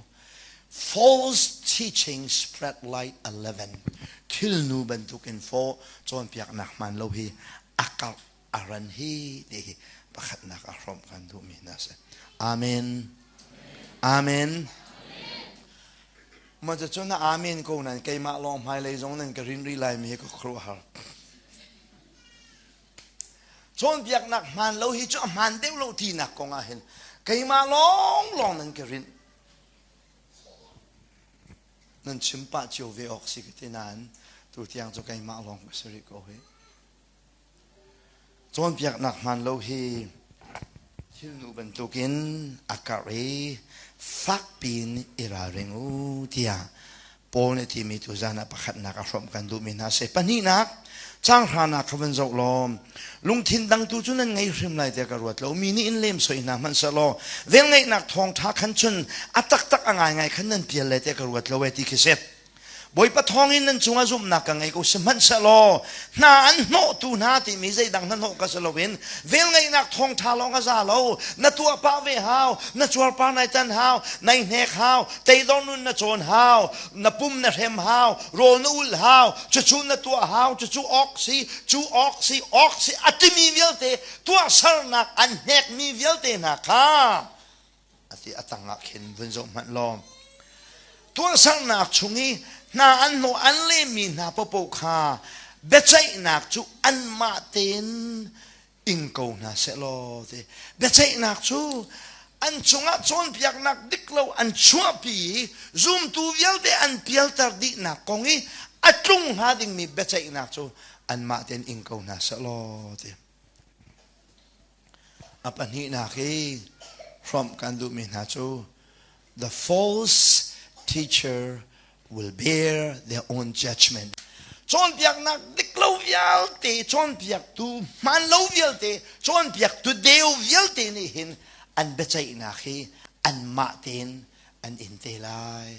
False teaching spread like a leaven. Thilnu bantukin fo cawnpiaknak hmaan lo hi a karh a ran hi ti hi pakhatnak a hrawmh kan duhmi hna si. Amen. Amen. Ma cu na amen ko nan keimah lawng hmailei zong nan ka rin rih lai mi hi ka khuaruahhar. Cawnpiaknak hmaan lo hi cu a hmaan deuh lo tinak kong ah hin keimah lawnglawng nan ka rinh. Nan chim pah cio ve awk si ka ti nain tutiang cu keimah lawng ka si rih ko hi. Cawnpiaknak hmaan lo hi thilnu bantukin a karh i fakpi in i ralring u tiah Paul nih timi tu zan ah pakhatnak a hrawmh kan duhmi hna si. Pahnihnak, caang hranak kha van zoh law, lungthin dangtu cu nan ngei hrim lai tiah ka ruat lo. Mi nih in lem soi hna hmanh sehlaw, velngeihnak thawngṭha khan cun a taktak a ngaingai khan nan pial lai tiah ka ruat lo e ti khi si. Bawipa thawngin nan cungah zumhnak ka ngei ko sihmanhsehlaw hna an hnawhtu hna timi zeidang hnahnawh ka si loin velngeihnak thawngṭha lawng a za lo na tuah pah ve hau na cuarpar nai tan hau nai hnek hau teidor nun na cawn hau na pum na hrem hau rawl na ulh hau cucu na tuah hau cucu awk si cu awk si awk si a timi vialte tuahsernak an hnekmi vialte hna kha ati a tangah khin vun zoh hmanh law tuahsernak chung i hna an hnawh an lehmi hna paohpaoh kha biaceihnak cu anmah tein ing ko hna sehlaw ti biaceihnak cu an cungah cawnpiaknak dik lo an chuahpi i zumtu vialte an pialter dihnak kong i a tlung hnga dingmi biaceihnak cu anmah tein ing ko hna sehlaw ti A pahnihnak i hrawmh kan duhmi hna cu the false teacher will bear their own judgment. Cawnpiaknak dik lo vialte, cawnpiaktu hmaan lo vialte, cawnpiaktu deu vialte nih hin an biaceihnak hi anmah tein an in te lai.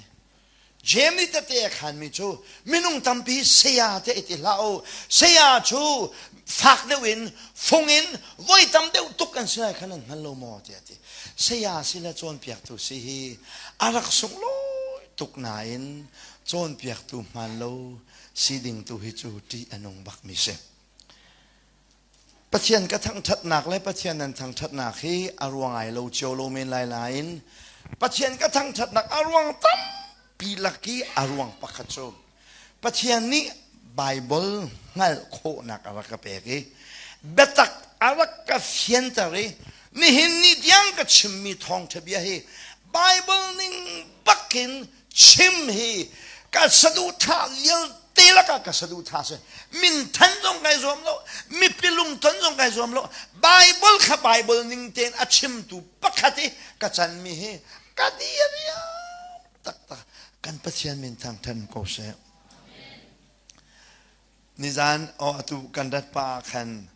Jeim nih tete a khanmi cu minung tampi saya te i ti hlah u. Saya cu fak deuh in fung in voi tam deuh tuk an si lai kha nan hngal lo maw tiah a ti. Saya si le cawnpiaktu si hi a rak sunglawi tuk nain cawnpiaktu hmaan lo si ding tu hi cu ṭih a nung bakmi si. Pathian ka thangṭhatnak le Pathian nan thangṭhatnak hi a ruang ai lo cio lo men lai nain Pathian ka thangṭhatnak a ruang tampi lak i a ruang pakhat cu Pathian nih Baibal hngalh khawhnak a rak ka pek i biatak a rak ka fianter i nihin ni tiang ka chimmi thawngṭha bia hi Baibal ning bakin chim hi ka saduhthah vialte lakah ka saduhthah si minthan zong kai zuam lo mipi lungton zong kai zuam lo Bible kha Bible ning tein a chimtu pakhat i ka canmi hi ka dir taktak kan Pathian min thangthan ko seh nizan o atu kan rat pa khan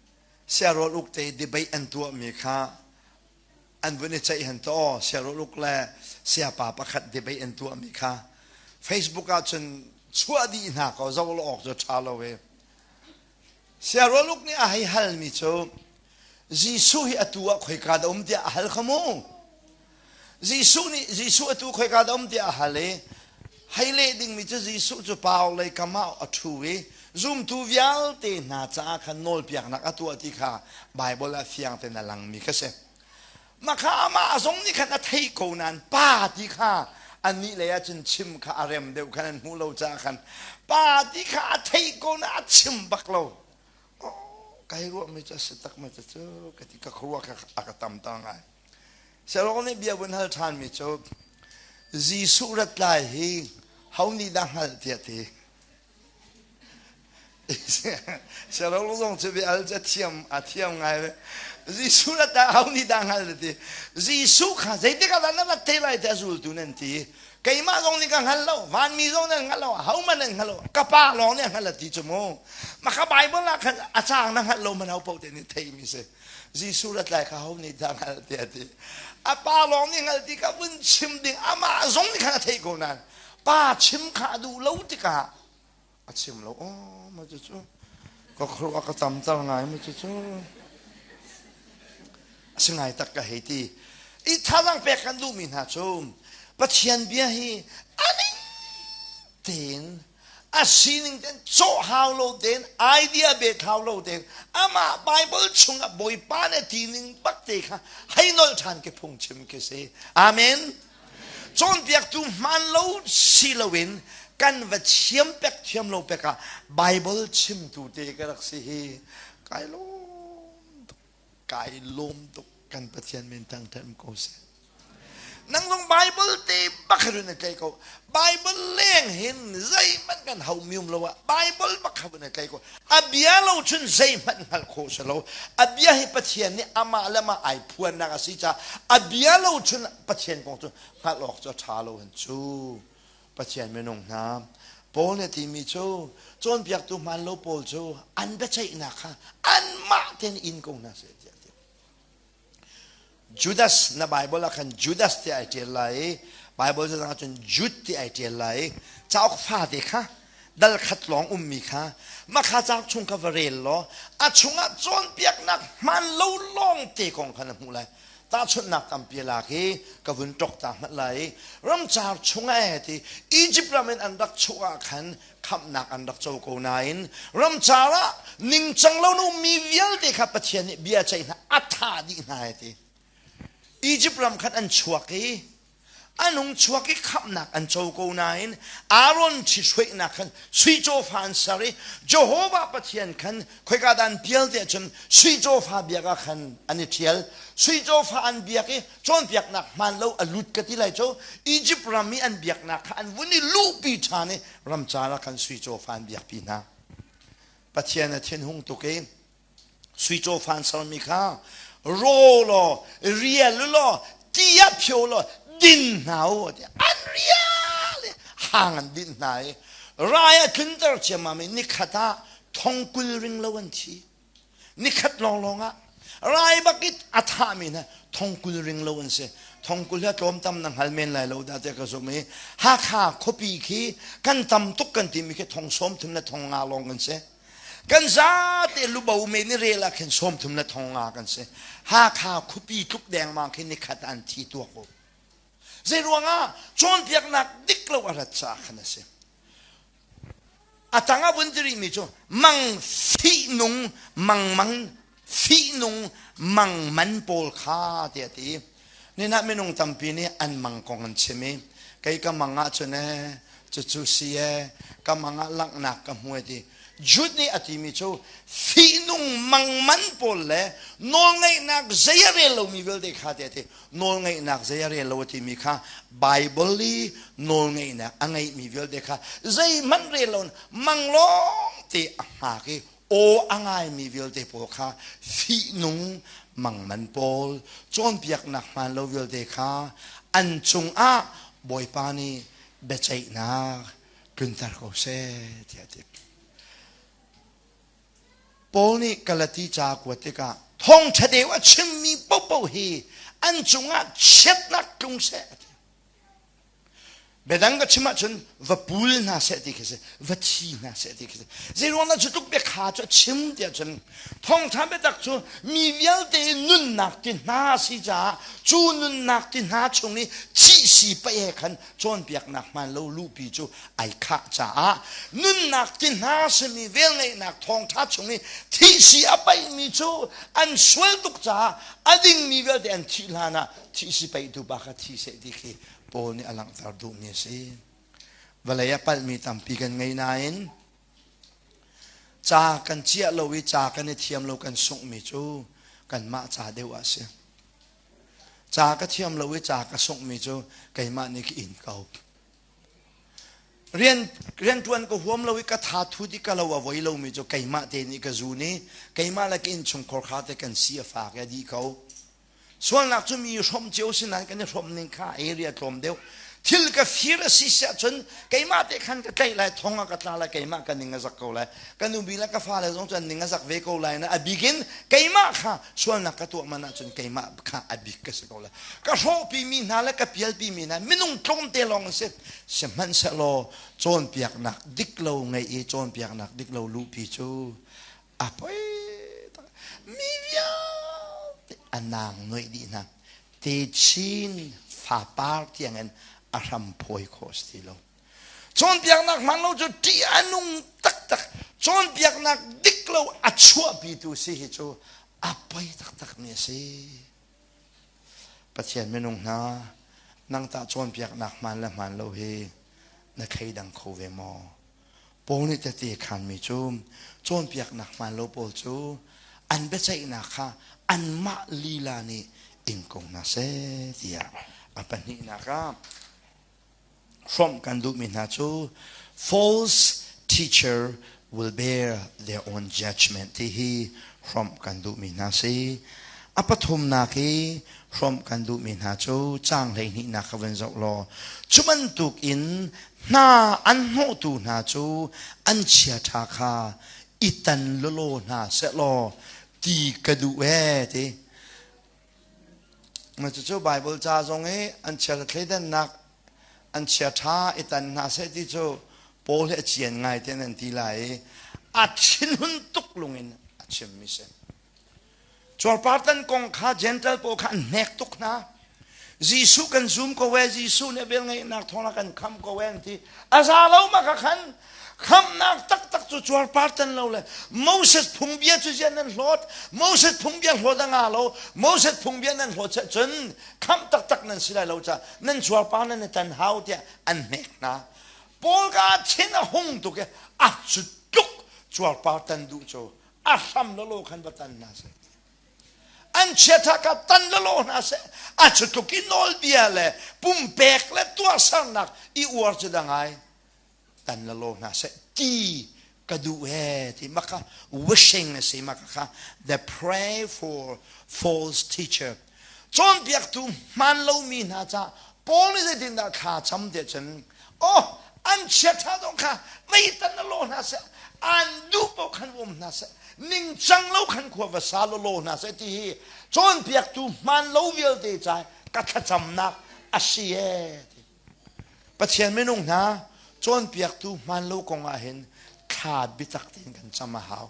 siarual uk te debate an tuahmi kha. An vun i ceih han to siaruluk le siapa pakhat debate an tuahmi kha Facebook ah cun chuah dih hna ko zo lo awk cu ṭha lo e. Siaruluk nih a hei halmi cu Jesuh hi atu ah khoika dah um tiah a hal kha mu. Jesuh nih Jesuh atu khoika dah um tiah a hal i hei leh dingmi cu Jesuh cu Paul lei kam ah a ṭhu i zumtu vialte hna caah khan nawlpiaknak a tuah ti kha Baibal ah fiang tein a langmi kha si. Mah kha amah zong nih khan a theih ko nain pa ti kha annih lei ah cun chim kha a rem deuh khan an hmuh lo caah khan pa ti kha a theih ko na a chim bak lo. Kai ruahmi cu a si tak ma cu ka ti ka khuaruah kha a ka tam ta ngai. Siarok nih bia vun hal ṭhanmi cu Jesuh rat lai hi ho nih dah hngalh tiah ti. Siarok zong cu bia al cu a thiam a thiam ngai ve. Jesuh rat lai ho nih dah hngalh ti. Jesuh kha zeitik ah dah na rat te lai tiah zultu nan ti. Keimah zong nih ka hngal lo, vanmi zong nan hngal lo, ahohmanh nan hngal lo, ka pa lawng nih a hngalh a ti cu mu. Mah kha Bible ah khan a caang na hngalh lo man ho paoh te nih theimi si. Jesuh rat lai kha ho nih dah hngalh tiah a ti. A pa lawng nih hngalh ti kha vun chim ding amah zong nih khan a theih ko nain pa chim kha a duh lo tikah a chim lo. Oh, ma cu ka khuaruah ka tam tar ngai ma cu cu. A si ngai tak ka hei ti. I thazaang pek kan duhmi hna cu Pathian bia hi a ning tein a sining ten cawh hau lo tein idea bet hau lo tein amah Bible chungah Bawipa nih ti ning bak te kha hei nolh ṭhan ke phungchim khi si. Amen. Cawnpiaktu hmaan lo si loin kan va thiam pek thiam lo pek ah Bible chimtu te ka rak si hi kai lawm tuk kai lawm tuk kan Pathian min thangṭhat ko seh. Nang zong Bible te bak in na tlai ko. Bible leng hin zeihmanh kan hau mium lo ah Bible bak hau na tlai ko. A bia lo cun zeihmanh hngalh khawh si lo. A bia hi Pathian nih amah le amah ai phuannak a si caah a bia lo cun Pathian kong cu hngalh awk cu a ṭha lo hin cu. Pathian minung hna Paul nih a timi cu cawnpiaktu hmaan lo pawl cu an biaceihnak kha anmah tein in ko hna seh tiah a ti. Judas na Bible ah khan Judas ti ai ṭial lai i Bible cazang ahcun Jude ti ai ṭial lai i cauk fate kha dal khat lawng ummi kha mah kha cauk chung kha va rel law a chungah cawnpiaknak hmaan lo lawng te kong kha na hmuh lai. Tahchunhnak tampi lak i ka vun ṭok ta hmanh lai i ramcar chungah eh ti Egypt ram in an rak chuah ah khan khamhnak an rak co ko nain ramcar ah ningcang lo na ummi vialte kha Pathian nih bia ceih hna a thah dih hna ai ti. Egypt ram khan an chuak i an hung chuak i khamhnak an co ko nain Aaron ṭhihruainak khan sui cawfa an ser i Jehovah Pathian khan khoika dah an pial tiah cun sui cawfa biak ah khan an i ṭhial. Sui cawfa an biak i cawnpiaknak hmaan lo a lut ka ti lai cu Egypt ram i an biaknak kha an vun i luhpi ṭhan i ramcar ah khan sui cawfa an biakpi hna. Pathian a thinhung tuk i sui cawfa an sermi kha raw law rial law ti ah phio law din hna u tiah an rial i hang an dinh hna i rai a tlunter ciammam i nikhat ah thongkul ring lo an thi. Nikhat lawnglawng ah rai bak i a thahmi hna thongkul ring lo an si. Thongkul hi tlawmtam na hngal men lai lo dah tiah ka zumh i Hakha khuapi khi kan tam tuk kan timi khi thong 30 le thong nga lawng kan si. Kan zate lubo men i rel ah khin 30 le thong nga kan si. Hakha khuapi tluk dengmang khi nikhat an thi tuak u. Zei ruangah cawnpiaknak dik lo a rat caah khan a si. A tang ah vun ti rihmi cu mang fihnung mangmang fihnung mangman pawl kha tiah a ti. Ninah minung tampi nih an mang kong an chim i kei ka mang ahcun ee cucu si ee ka mang ah langhnak ka hmu e ti. Jude nih a timi cu fihnung mangman pawl le nawlngeihnak zei a rel lomi vialte kha tiah a ti. Nawlngeihnak zei a rel lo a timi kha Baibal i nawlngeihnak a ngeihmi vialte kha zeihmanh rel lo mang lawng te a hngak i aw a ngaimi vialte pawl kha fihnung mangman pawl cawnpiaknak hmaan lo vialte kha an cungah Bawipa nih biaceihnak tlunter ko seh tiah a ti. Paul nih Galati ca a kuat tikah. Thawngṭha deu a chimmi paohpaoh hi an cungah chiatnak tlung seh a ti. Biadang ka chim ahcun va pul hna seh ti khi si, va thi hna seh ti khi si. Zeiruang dah cu tluk biakha cu a chim tiah cun thawngṭha biatak cu mi vialte nunnak ti hna si caah cu nunnak ti hna chung i thih si paih he khan cawnpiaknak hmaan lo luhpi cu ai khah caah nunnak ti hna simi velngeihnak thawngṭha chung i thih si a paihmi cu an sual tuk caah a dingmi vialte an thih hlan ah thih si paihtu pa kha thi seh ti khi Paul nih a langhter duhmi a si. Vawlei ah palhmi tampi kan ngei nain ca kan ciah lo i ca kan i thiam lo kan sunghmi cu kanmah ca deuh ah a si. Ca ka thiam lo i ca ka sunghmi cu keimah nih ka in ko. Rian rianṭuan ka huam lo i ka tha thut i ka lo a voi lomi cu keimah te nih ka zun i keimah le ka innchungkhar kha te kan si a fak i a dih ko. Sualnak cu mi hrawm cio si nain kan i hrawm ning kha area tlawm deuh. Thil ka fir a si siah cun keimah te khan ka tlaih lai, thong ah ka tla lai, keimah ka ning a zak ko lai. Ka nupi le ka fale zong cu an ning a zak ve ko lai na a bik in keimah kha sualnak ka tuah man ahcun keimah kha a bik ka si ko lai. Ka hrawhpi mi hna le ka pialpi mi hna minung tlawmte lawng an si. Sihmanhsehlaw cawnpiaknak dik lo ngeih i cawnpiaknak dik lo luhpi cu a poi mi vialte a nang noih dih hna techin fapar tiangin a hram phawi khawh si ti lo cawnpiaknak hman lo cu ṭih a nung taktak cawnpiaknak dik lo a chuahpitu si hi cu a poi taktak mi a si Pathian minung hna nang tah cawnpiaknak hmaan le hmaan lo hi na thleidang kho ve maw Paul nih tehte khanmi cu cawnpiaknak hmaan lo pawl cu an biaceihnak kha anmah lila nih ing ko hna seh tiah a pahnihnak ah hrawmh kan duhmi hna cu false teacher will bear their own judgment ti hi hrawmh kan duhmi hna si. A pathumnak i hrawmh kan duhmi hna cu caang hleihnihnak kha van zoh law cu bantuk in hna an hnawhtu hna cu an chiaṭha kha i tan lawlaw hna sehlaw ti ka duh ee ti. Cucu Baibal ca zong i an chiaṭha thleidannak an chiaṭha i tan hna seh ti cu Paul hi a cian ngai te nan ti lai i a thinhun tuk lungin a chimmi si. Cuarpartan kong kha Gentile pawl kha an hnek tuk hna. Jesuh kan zum ko ee, Jesuh nih velngeihnak thawng a kan khamh ko ee an ti. A za lo ma ka khan khamhnak taktak cu cuarpartan lo le Moses phungbia cu zian nan hlawt, Moses phungbia hlawt a nga lo, Moses phungbia nan hlawt cun khamh taktak nan si lai lo ca nan cuarpar nan i tan hau tiah an hnek hna. Paul ka thin a hung tuk i a cu tluk cuarpartan duh cu a hram lawlaw khan va tan hna seh an chiatha ka tan lawlaw hna seh a cu tluk i nawlbia le pumpek le tuahsernak i uar cu da ngai tan lawlaw hna seh ti ka duh he ti maka wishing a si maka kha the pray for false teacher cawnpiaktu hmaan lomi hna ca Paul nih zeitindah thla cham tiah cun oh an chiaṭha zong kha meitan na law hna seh an duh paoh khan um hna seh ningcang lo khan khua va sa law hna seh ti hi cawnpiaktu hmaan lo vialte ca ka thlacamnak a si ee ti Pathian minung hna cawnpiaktu hmaan lo kong ah hin thla biatak tein kan cam a hau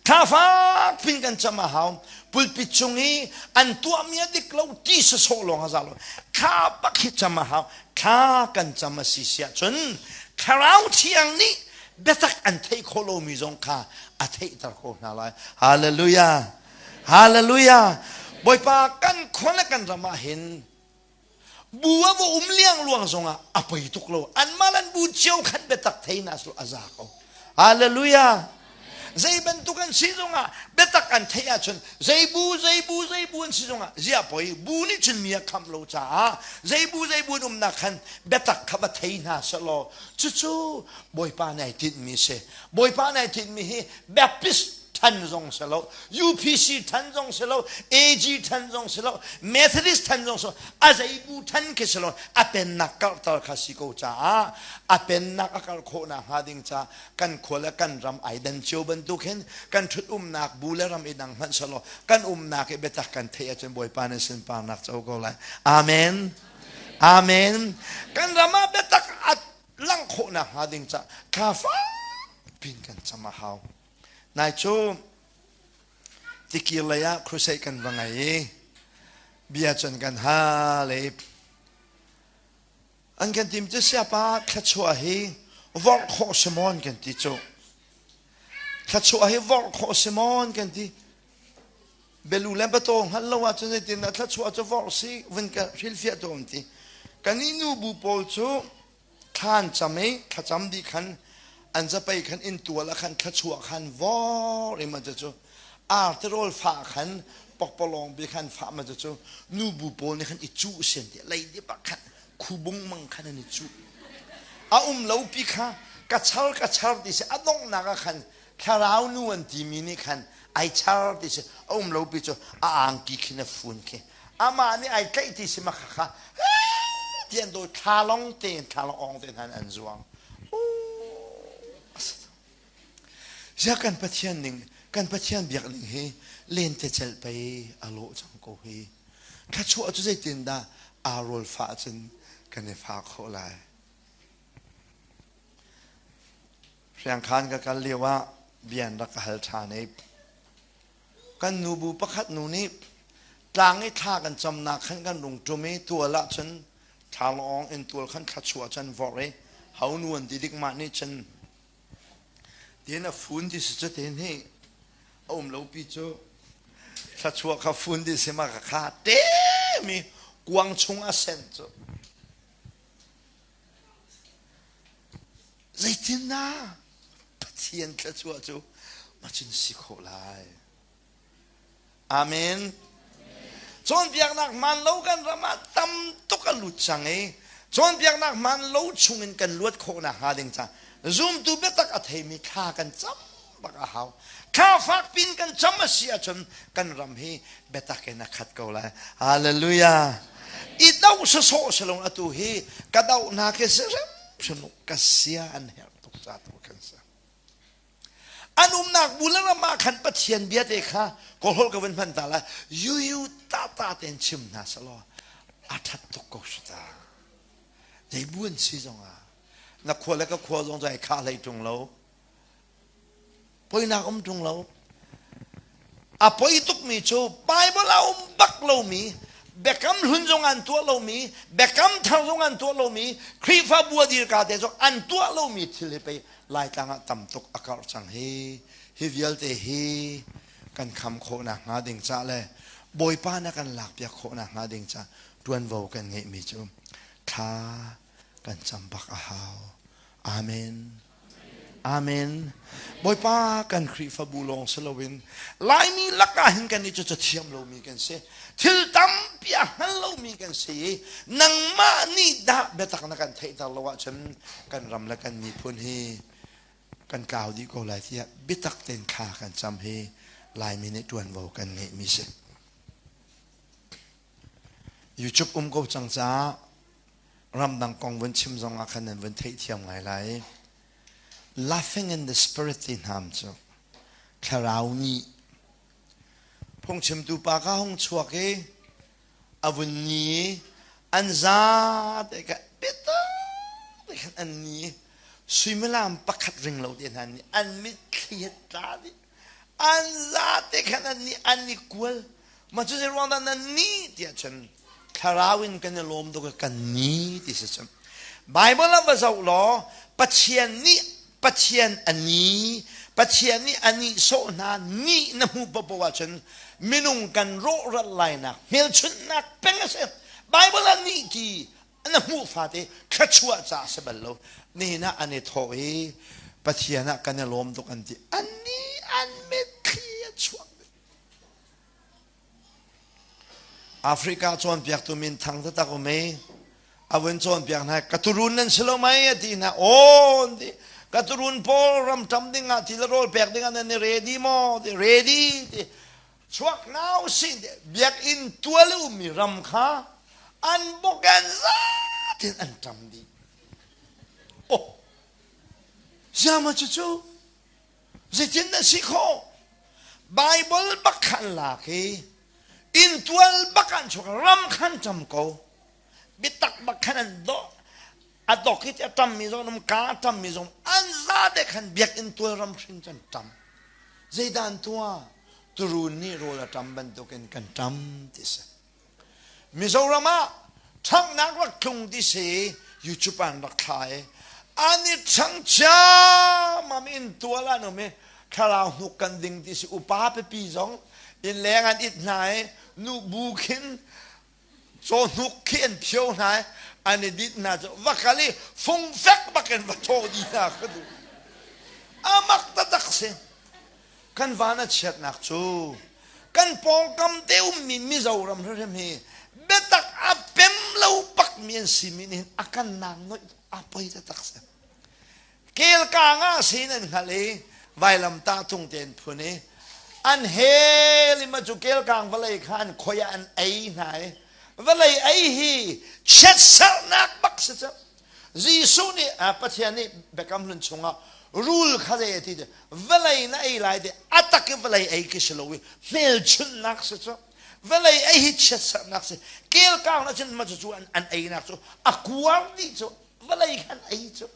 Thla fakpin kan cam a hau. Pulpit cung i an tuahmi a dik lo ti sawsawh lawng a za lo. Thla bak hi cam a hau. Thla kan cam a si siah cun Thlarau Thiang nih biatak an theih khawh lomi zong kha a theihter khawh hna lai. Hallelujah. Hallelujah. Bawipa kan khua le kan ram ah hin Bu a va um liangluang zongah a poi tuk lo. Anmah an bu cio khat biatak thei na a za ko. Hallelujah. Zei bantuk an si zongah biatak an theih ahcun zei bu zei bu zei bu an si zongah ziah poi bu nih cun mi a khamh lo caah zei bu zei bu an umnak khan biatak kha va thei hna selaw cucu Bawipa nih ai tinhmi si. Bawipa nih ai tinhmi hi Baptist. than zong si lo, UPC than zong si lo, AG than zong si lo, Methodist than zong si lo, a zei bu than khi si lo, a pennak karhter kha si ko caah a pennak a karh khawhnak hnga ding ca kan khua le kan ram ai dan cio bantuk hin kan ṭhut umnak bu le ram i dang hmanh selaw kan umnak i biatak kan theih ahcun Bawipa nih sunparnak co ko lai. Amen. Amen. Kan ram ah biatak a langh khawhnak hnga ding ca thla pin kan cam a hau. Nai cu tikir lei ah crusade kan va ngei i bia cun kan hal i An kan tim cu siapa thluachuah hi vorh khawh si maw kan ti cu. Thluachuah hi vorh khawh si maw kan ti. Belu le bato hngal lo ahcun zeitindah thluachuah cu vorh si vun ka hrilhfiah tu um ti. Kan i nu bu pawl cu thlan cam i thlacam dih khan an zapei khan inn tual ah khan thluachuah khan vor i ma cu artirawl fah khan pokpalawng bi khan fah ma cu nubu pawl nih khan i cuh sian ti leidip ah khan khubung mang khan an i cuh a um lo pi kha ka char ka char ti si a donghnak ah khan thlarau nu an timi nih khan ai char ti si a um lo pi cu a angki khin a fun khi amah nih ai tlaih ti si ma kha kha ti an dawi thlalong tein thlalong ong te hna an zuang Ziah kan Pathian ning kan Pathian biak ning hi lentecelh pei a lawh cang ko hi. Thluachuah cu zeitindah aa rawl fah cun kan i fah khawh lai. Hriangkhan ka kal lio ah bian rak ka hal ṭhan i kan nubu pakhat nu nih tlang i thla kan camnak khan kan rung ṭum i tual ah cun thlalawng in tual khan thluachuah cun vorh i ho nu an ti dik mah nih cun Tin a fun ti si cu tin hi a um lo pi cu thluachuah kha fun ti si ma ka kha te mi kuang chung a sen cu zeitin na Pathian thluachuah cu ma cun si khawh lai Amen. Cawnpiaknak hmaan lo kan ram ah tam tuk a lut cang i cawnpiaknak hmaan lo chungin kan luat khawh nakhnga ding ca zumtu biatak a theimi thla kan cam bak a hau. Thla fak pin kan cam a si ahcun kan ram hi biatak in a khat ko lai. Hallelujah. I doh sawsawh si lo atu hi ka doh hna khi si hrimhrim ka sia an herh tuk ca tu kan si. An umnak bu le ram ah khan Pathian bia te kha kawlholh ka vun hman ta lai yuyu ta ta tein chim hna selaw a ṭhat tuk ko si ta. Zei bu an si zong ah na khua le ka khua zong cu ai khah hlei ṭung lo. Poinak um ṭung lo. A poi tukmi cu Bible a um bak lomi biakam hlun zong an tuah lomi biakam thar zong an tuah lomi Khrihfabu a dirka te zong an tuah lomi thil hi pei Laitlang ah tam tuk a karh cang hi. Hi vialte hi kan kham khawh nakhnga ding ca le Bawipa na kan lakpiak khawh nakhnga ding ca ṭuanvo kan ngeihmi cu thla kan cam bak a hau. Amen. Amen. Bawipa kan Khrihfabu lawng si loin Laimi lakah hin kan i cu cathiam lomi kan si. Thil tampi a hngal lomi kan si i nangmah nih dah biatak na kan theihter lo ahcun kan ram le kan miphun hi kan tlau dih ko lai tiah biatak tein thla kan cam hi Laimi nih ṭuanvo kan ngeihmi si. YouTube um ko cang caah ramdang kong vun chim zong ah khan nan vun theihthiam ngai lai. Laughing in the spirit ti hnam cu thlarau nih phungchimtu pa ka hung chuak i a vun ni i an za te kha biatak te khan an ni i suimilam pakhat ring lo te hna nih an mitthli he tla dih an za te khan an ni an i kual Mah cu zei ruang dah nan ni tiah cun thlarau in kan i lawm tuk i kan ni ti si cun Bible ah va zoh law Pathian nih Pathian a ni Pathian nih a nihsawh hna ni na hmuh paohpaoh ahcun minung kan rawhral lainak hmelchunhnak peng a si. Bible ah ni ti na hmuh fate thluachuah ca a si bal lo. Nihin ah an i thawh i Pathian ah kan i lawm tuk an ti. An ni an mitthli a chuak. Africa cawnpiaktu minthang taktak um i a vun cawnpiak hna ka turun nan si lo mei a ti hna aw an ti. Ka turun pawl ram ṭam ding ah thil rawl pek ding ah nan i ready maw? Ti ready ti chuak nau si biakinn tual i ummi ram kha an bawk an zatin an ṭam dih. Oh, ziama cucu zeitin dah si khawh? Bible bak khan lak i inntual bak an chuak ram khan ṭam ko. Biatak bak khan an dawh a dok hi a ṭammi zong um ka a ṭammi zong an zate khan biakinn tual ram hrin cu an ṭam. Zeidah an tuah? Turun nih rawl a ṭam bantukin kan ṭam ti si. Mizoram ah ṭhanghnak rak tlung ti si YouTube an rak thla i an i ṭhang ciammam in tual an um i thlarau hnuk kan ding ti si upa pipi zong inn leng an it hna i nu bu khin cawhnuk khi an phio hna i an i dit hna cu va kal i fungfek bakin va thaw dih hna ka duh amak taktak si kan van a chiatnak cu kan pawngkam te ummi Mizoram hrimhrim hi biatak a pem lo bakmi an si mi nih a kan nang noih a poi taktak si Kelkang ah sin an hngalh i vailamtah tung te an phun i an hel i ma cu kelkang vawlei kha an khoi ah an ei hna i vawlei ei hi chiatserhnak bak si cu. Jesuh nih Pathian nih Biakam Hlun chungah rul kha zei a ti ti vawlei na ei lai ti a tak i vawlei ei khi si lo i hmelchunhnak si cu vawlei ei hi chiatserhnak si kelkang na cun ma cu cu an einak cu a kuar dih cu vawlei khan ei cu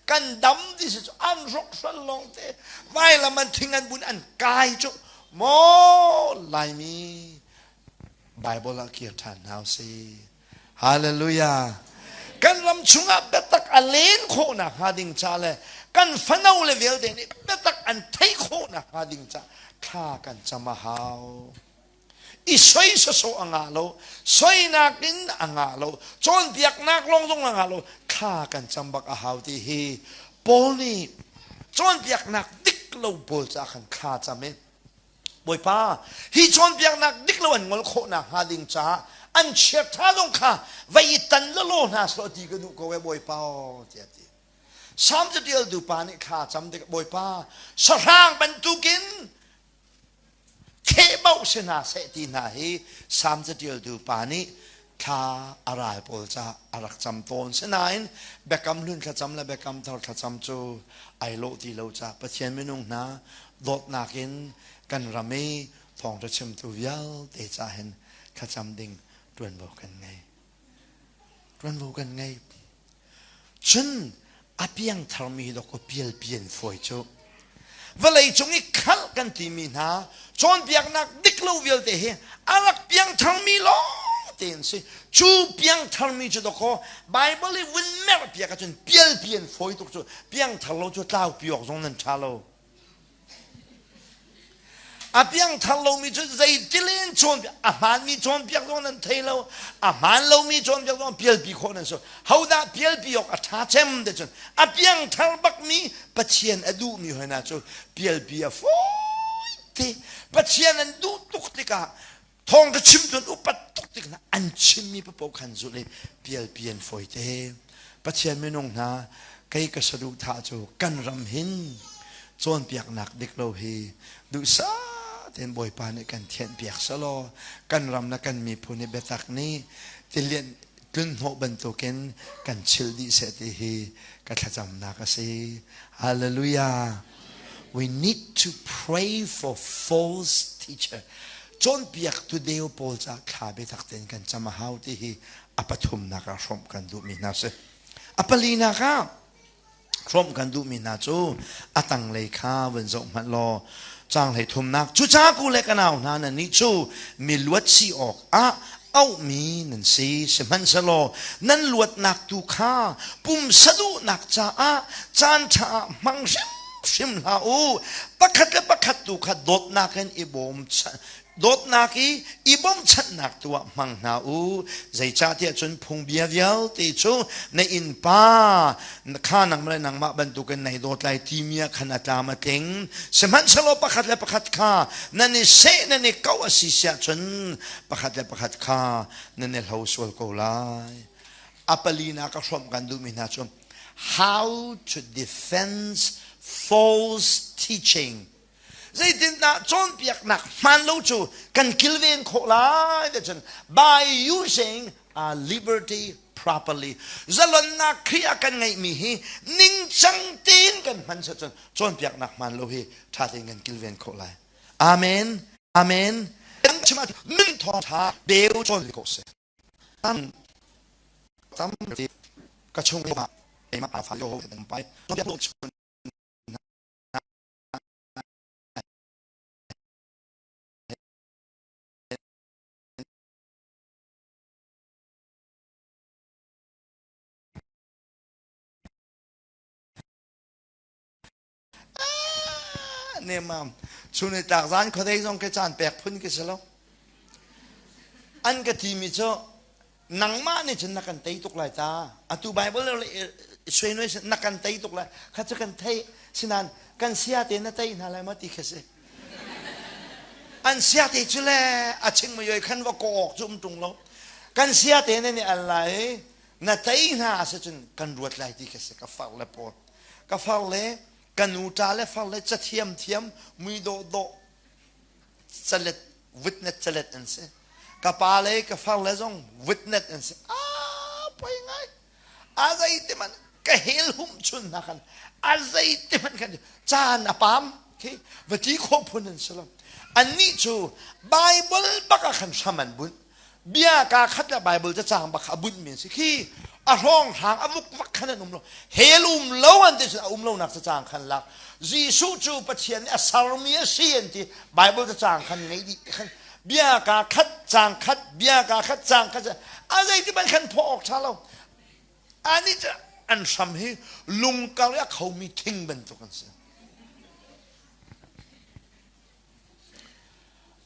kan dam ti si cu an hrokhrol lawng te vailam an thing an bun an kai cu maw Laimi Bible ah kir ṭhan hna usih. Hallelujah. Kan ram chungah biatak a len khawhnak hnga ding ca le kan fano le vialte nih biatak an theih khawhnak hnga ding ca thla kan cam a hau. I soi sawsawh a ngah lo, soinak in a ngah lo, cawnpiaknak lawng zong a ngah lo, thla kan cam bak a hau ti hi Paul nih cawnpiaknak dik lo pawl caah khan thla cam i Bawipa, hi cawnpiaknak dik lo an ngol khawhnak hnga ding caah an chiaṭha zong kha vai i tan lawlaw hna seh ti ka duh ko e Bawipa aw tiah a ti. Salm caṭialtu pa nih thla cam tik Bawipa, sahrang bantukin khehbauh si hna seh ti hna hi Salm caṭialtu pa nih thla a ral pawl caah a rak cam tawn. Sinain Biakam Hlun thlacam le Biakam Thar thlacam cu ai lawh ti lo caah Pathian minung hna dawtnak in kan ram i thawngṭha chimtu vialte ca hin thlacam ding ṭuanvo kan ngei. Ṭuanvo kan ngei. Cun a piangtharmi dawkaw pialpi an fawi cu. Vawlei cung i khalh kan timi hna cawnpiaknak dik lo vialte hi a rak piangtharmi lawng te an si. Cu piangtharmi cu dawkaw Bible i vun merh piak ahcun pialpi an fawi tuk cu piangthar lo cu tlaupi awk zong nan ṭha lo. A piangthar lomi cu zeitilin cawnpiak a hmaanmi cawnpiak zong nan thei lo a hmaan lomi cawnpiak zong pialpi khawh nan si hodah pialpi awk a ṭha cem te cun a piangthar bakmi Pathian a duhmi hoi hna cu pialpi a fawi te Pathian an duh tuk tikah thawng ka chim tuan upat tuk tik hna an chimmi papoh khan zulh i pialpi an fawi te Pathian minung hna kei ka saduhthah cu kan ram hin cawnpiaknak dik lo hi duhsah tein Bawipa nih kan thianhpiak selaw kan ram le kan miphun hi biatak nih tilian tlunhnawh bantukin kan chil dih seh ti hi ka thlacamnak a si. Hallelujah. We need to pray for false teacher. Cawnpiaktu deu pawl ca thla biatak tein kan cam a hau ti hi a pathumnak ah hrawmh kan duhmi hna si. A palinak ah hrawmh kan duhmi hna cu a tanglei kha vun zoh hmanh law caang hlei thumnak cucaah ku le ka nau hna nan nih cu mi luat si awk ah auhmi nan si sihmanhsehlaw nan luatnak tu kha pumsa duhnak caah caan ṭha ah hmang hrimhrim hlah u pakhat le pakhat tu kha dawtnak in i bawm Dawtnak i i bawmchanhnak tu ah hmang hna u. Zeicahtiah cun phungbia vialte cu na innpa kha nangmah le nangmah bantukin nai dawt lai timi ah khan a tlam a tling. Sihmanhsehlaw pakhat le pakhat kha nan i seh nan i koh a si siah cun pakhat le pakhat kha nan i hlo sual ko lai. A palinak a hrawmh kan duhmi hna cu. How to defend false teaching. Zeitindah cawnpiaknak hmaan lo cu kan kilven khawh lai ti cun by using our liberty properly. Zalonnak Khrih ah kan ngeihmi hi ningcang tein kan hman cun cawnpiaknak hmaan lo hi ṭha tein kan kilven khawh lai. Amen. Amen. Kan chim ah nun thawngṭha beu cawn ko seh. Tam tam ka chung ah keimah fa yo pai Nemam chun i tlak zan khuadei zong ke caan pek phun ke si lo. An ka ti mi cu nangmah nih cun na kan tei tuk lai ta. Atu Bible le suai noi na kan tei tuk lai. Kha cu kan thei sinan kan sia te na tei hna lai ma ti kha si. An sia te cu le a ching ma yoi khan va ko awk cu um tung lo. Kan sia te ne nih an lai na tei hna a si cun kan ruat lai ti kha si ka far le pawl ka far le ka nu ṭa le far le cathiam thiam mui dawh dawh calet witness calet an si ka pa le ka far le zong witness an si a poi ngai a zei ti man ka hel hum chun hna khan a zei ti man khan caan a pam khi va ti khawh phun an si lo annih cu Bible bak ah khan hram an bunh bia kaa khat le Bible cacang bak a bunh mi an si khi a hrawng hrang a vuk vak khan an um lo hell um lo an ti a um lo nak cacang khan lak Jesuh cu Pathian nih a sermi a si an ti Bible cacang khan ngei dih khan bia kaa khat cang khat bia kaa khat cang khat a zei ti ban khan phawh awk tha lo ani cu an hram hi lungkar i a khomi thing bantuk an si.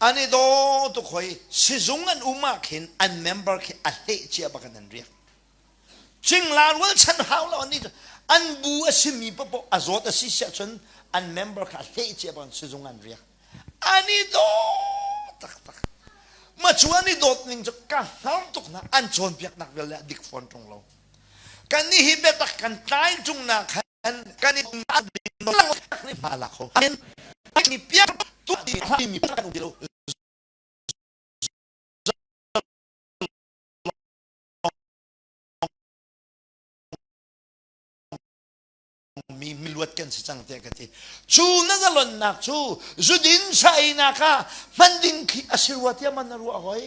An i daw tuk hoi. Sizung an um ah khin an member khi a hleh cia bak in an riak. Cingla rualchan hau lo an an bu a simi paoh a zawt a si siah cun an member kha a hleh cia bak in sizung an riak. An i daw taktak. Ma cu an i dawt ning cu ka hngar tuk hna an cawnpiaknak vial le a dik fawn ṭung lo. Kan nih hi biatak kan tlai ṭung nak khan kan i hma lak ho mi piak tu mi kan um ti lo mi miluat kan si cang tiah ka ti cu na zalonnak cu zudin sa einak ah hman ding khi a si rua tiah man na ruah hoi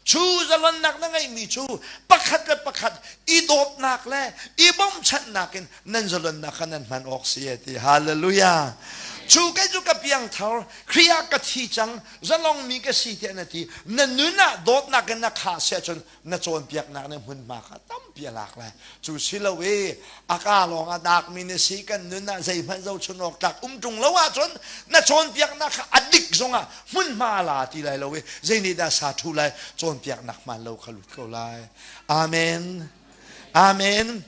Cu zalonnak na ngeihmi cu pakhat le pakhat i dawtnak le i bawmchanhnak in nan zalonnak kha nan hman awk si ti. Hallelujah. Cu kei cu ka piangthar, Khrih ah ka thi cang, zalongmi ka si tiah na ti. Na nun ah dawtnak in na khah si ahcun na cawnpiaknak nih hmunhma kha tampi a lak lai. Cu si lo i a ka lawng a dakmi na si kan nun ah zeihmanh zohchun awk tlak um ṭung lo ahcun na cawnpiaknak kha a dik zongah hmunhma la ti lai lo i zei nih dah sa ṭhu lai cawnpiaknak hmaan lo kha lut ko lai. Amen. Amen.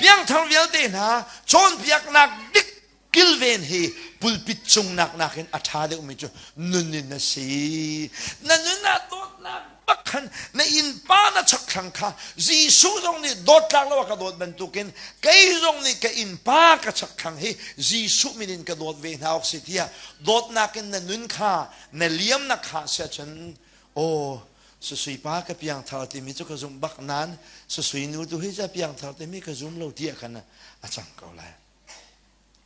Piangthar vialte hna cawnpiaknak dik kilven hi pulpit cung nak nakin a ṭha deuhmi cu nun in a si. Na nun ah dawtnak bak khan na innpa na chakthlang kha Jesuh zong nih dawt tlak lo a ka dawt bantukin kei zong nih ka innpa ka chakthlang hi Jesuh min in ka dawt ve hna awk si tiah dawtnak in na nun kha na liam na kha sia cun aw susui pa ka piangthar timi cu ka zumh bak nain susui nu tu hi ca piangthar timi ka zum lo tiah khan a cang ko lai.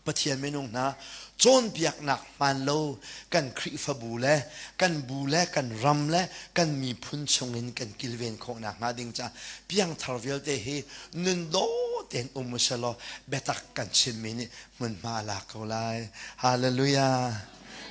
Pathian minung hna cawnpiaknak hmaan lo kan Khrihfabu le kan bu le kan ram le kan miphun chungin kan kilven khawh nakhnga ding caah piangthar vialte hi nun daw tein um u selaw biatak kan chimmi nih hmunhma a lak ko lai. Hallelujah.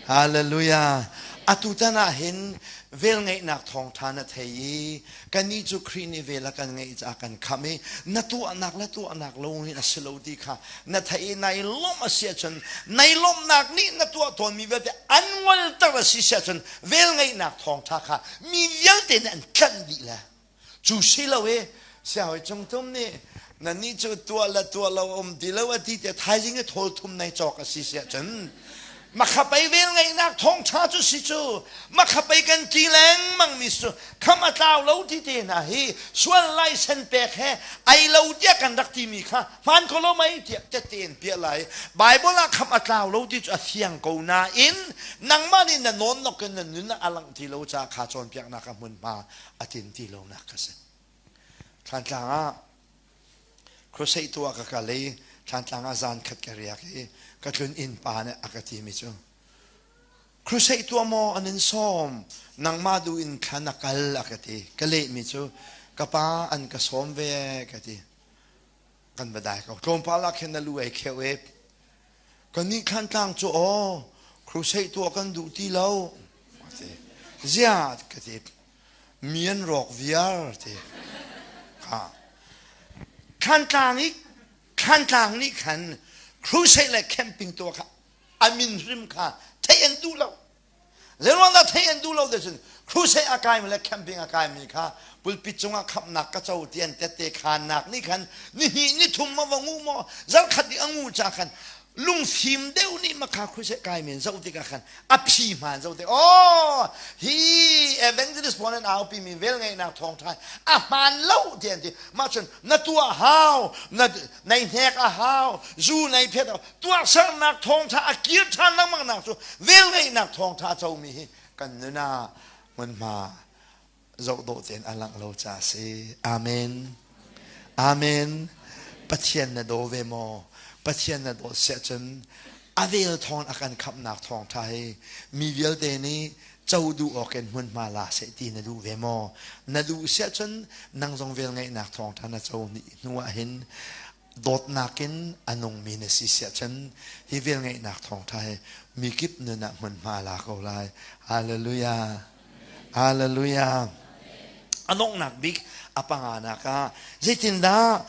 Hallelujah. Atu tan ah hin velngeihnak thawngṭha na thei i kannih cu Khrih nih vel a kan ngeih caah kan khamh i na tuahnak le tuahnak lo in a si lo ti kha na theih i nai lawmh a si ahcun nai lawmhnak nih na tuah tawnmi vialte an ngolter a si si ahcun velngeihnak thawngṭha kha mi vialte nih an tlanh dih le Cu si lo i sianghawi cungtum nih nannih cu tuah le tuah lo um ti lo a ti tiah thaizing i thawl thum nei cawk a si si ahcun. Makhapei vel ngeihnak thawngṭha cu si cu makhapei kan ti lengmang mi cu kham a tlau lo ti te hna hi sual laisen pek he ai lo tiah kan rak timi kha hmaan ko lo mei tiah tette in piah lai. Bible ah kham a tlau lo ti cu a fiang ko nain nangmah nih na nawnnok in na nun ah a langh ti lo caah kha cawnpiaknak a hmunhma a tin ti lonak kha si. Thlantlang ah Crusade tuah ka kal i Thlantlang ah zan khat ka riak i ka tlun inn pa nih a ka timi cu Crusade tuah maw an in sawm nangmah duh in thla na kal a ka ti. Ka lehmi cu ka pa an ka sawm ve ka ti. Kan va dai ko. Tlawmpal ah khin na lu ei kheuh i kannih Thlantlang cu aw crusade tuah kan duh ti lo. Ziah ka ti. Mi an rawk viar ti. Ha. Thlantlang i Thlantlang nih khan crusade le camping tuah kha a min hrim kha theih an duh lo. Zeiruang dah theih an duh lo ti cun crusade a kaimi le camping a kaimi kha pulpit cungah khamhnak ka co ti an tette khannak nih khan nihnih nithum ma va ngu maw zarkhat i a ngu ca khan lungfim deuh nih makha crusade kaimi an zoh tikah khan a phi hmaan zoh tik oh hi evangelist pawl an aupi mi vel ngeihnak thawngṭha a hmaan lo ti an ti. Mah cun na tuah hau, na nei hnek a hau, zu nei phet tuahsernak thawngṭha a kir ṭhan lengmang nak cu vel ngeihnak thawngṭha comi hi kan nun ah hmunhma zoh dawh tein a langh lo ca si. Amen. Amen. Pathian na daw ve maw? Pathian na dawt siah cun a vel thawng a kan khamhnak thawngṭha hi mi vialte nih co duh awk in hmunhma la seh ti na duh ve maw? Na duh siah cun nang zong vel ngeihnak thawngṭha na co hnu ah hin dawtnak in a nungmi na si siah cun hi vel ngeihnak thawngṭha hi mikip nun ah hmunhma la ko lai. Hallelujah. Hallelujah. A donghnak bik a panganak ah zeitindah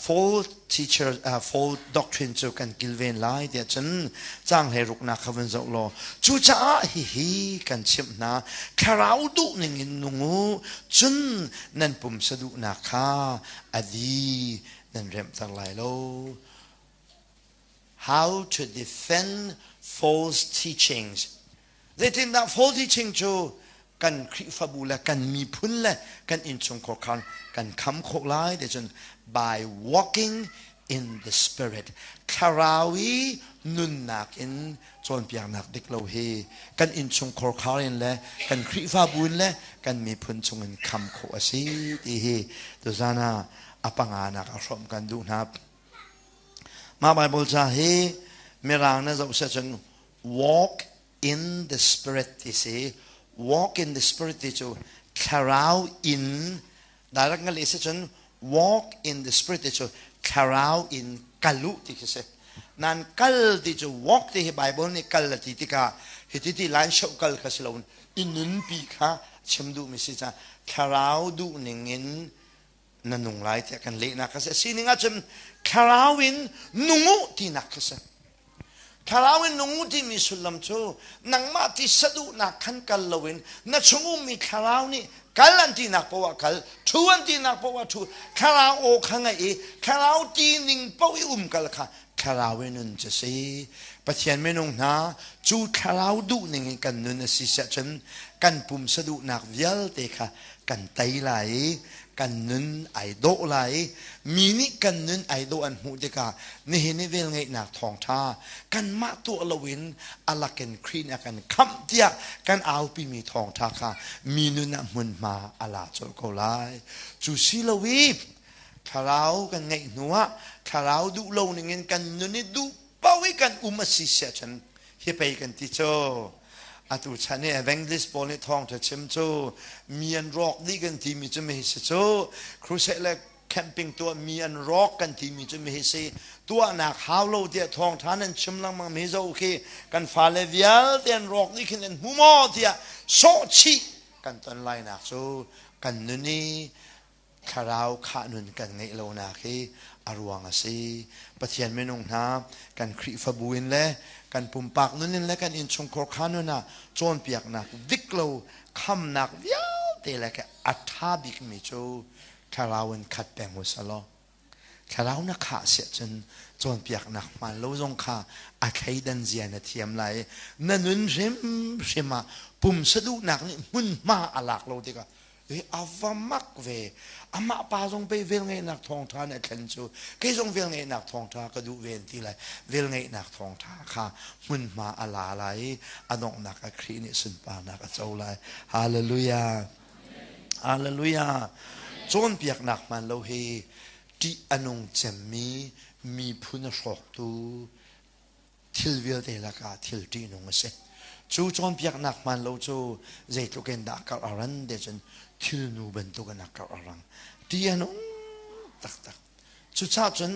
false teacher false doctrine cu kan kilven lai tiah cun caang 16nak kha vun zoh law, cucaah hihi kan chimh hna, thlarau duh ning in nung u, cun nan pumsa duhnak kha a di nan remhter lai lo. How to defend false teachings. Zeitindah false teaching cu kan Khrihfabu le kan miphun le kan innchungkhar khan kan kham khawh lai ti cun by walking in the spirit, thlarau i nunnak in cawnpiaknak dik lo hi kan innchungkhar khar in le kan Khrihfabu in le kan miphun chung in kham khawh a si ti hi tuzan ah a panganak a hrawmh kan duh hna. Mah Bible ca hi Mirang na zoh seh cun walk in the spirit ti si. Walk in the spirit ti cu thlarau in direct nga leh si cun walk in the spirit ti cu thlarau in kalu ti khi si. Nan kal ti cu walk ti hi Bible nih kal a ti tikah hi ti ti line show kal kha si lo in nunpi kha chim duh mi si ca thlarau duh ning in na nung lai tiah kan lehnak a si. Sining ahcun thlarau in nung u tinak kha si. Thlarau in nung u timi sullam cu nangmah ti saduhnak khan kal loin na chung ummi thlarau nih kal an tinak poah kal, thu an tinak poah thu, thlarau aw kha ngaih i thlarau ti ning paoh i um kal kha thlarau in nun cu si. Pathian minung hna cu thlarau duh ning in kan nun a si siah cun kan pumsa duhnak vialte kha kan tei lai i kan nun ai dawh lai i mi nih kan nun ai dawh an hmuh tikah nihin i velngeihnak thawngṭha kanmah tuah loin a lakin Khrih nih a kan khamh tiah kan aupimi thawngṭha kha mi nun ah hmunhma a la colh ko lai. Cu si lo i thlarau kan ngeih hnuah thlarau duh lo ningin kan nun i duh paoh i kan um a si siah cun hi pei kan ti cu atu chan i evangelist pawl nih thawngṭha chim cu mi an rawk dih kan timi cu mi si cu, crusade le camping tuah mi an rawk kan timi cu mi si, tuahnak hau lo tiah thawngṭha nan chim lengmang mi zo khi kan fale vialte an rawk dih khin an hmu maw tiah sawhchih kan ton lainak cu kan nun i thlarau khah nun kan ngeih lonak hi a ruang a si. Pathian minung hna kan Khrihfabu in le kan pumpak nun in le kan innchungkhar kha nun ah cawnpiaknak dik lo khamnak vialte le a ṭha bikmi cu thlarau in khat peng u selaw. Thlarau na khah siah cun cawnpiaknak hmaan lo zong kha a thleidan zia na thiam lai. Na nun hrimhrim ah pumsa duhnak nih hmunhma a lak lo tikah e a va mak ve. Amah pa zong pei velngeihnak thawngṭha nih a thlen cu kei zong velngeihnak thawngṭha ka duh ve ti lai. Velngeihnak thawngṭha kha hmunhma a la lai i a donghnak ah Khrih nih sunparnak a co lai. Hallelujah. Hallelujah. Cawnpiaknak hmaan lo hi ṭih a nung cemmi miphun a hrawktu thil vialte lakah thil ṭihnung a si. Cu cawnpiaknak hmaan lo cu zeitluk in dah karh a ran te cun thilnu bantuk in a karh a rang. Ṭih a nung taktak. Cucaah cun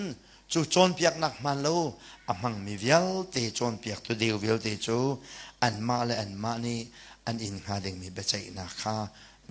cu cawnpiaknak hmaan lo a hmangmi vialte cawnpiaktu deu vialte cu anmah le anmah nih an inn hnga dingmi biaceihnak kha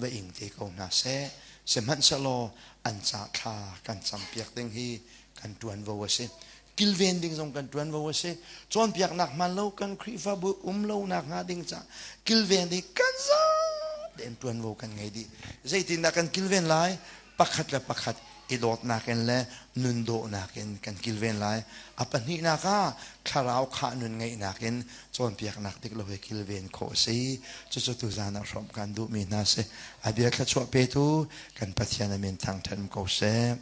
va ing te ko hna seh. Sihmanhsehlaw an ca thla kan campiak ding hi kan ṭuanvo a si. Kilven ding zong kan ṭuanvo a si. Cawnpiaknak hmaan lo kan Khrihfabu um lonak hnga ding ca kilven ding kan zatein ṭuanvo kan ngei dih. Zeitindah kan kilven lai? Pakhat le pakhat i dawtnak in le nun dawhnak in kan kilven lai. A pahnihnak ah thlarau khah nun ngeihnak in cawnpiaknak dik lo he kilven khawh a si. Cucu tuzan ah hrawmh kan duhmi hna si. A bia thluachuah petu kan Pathian a min thangṭhat ko seh.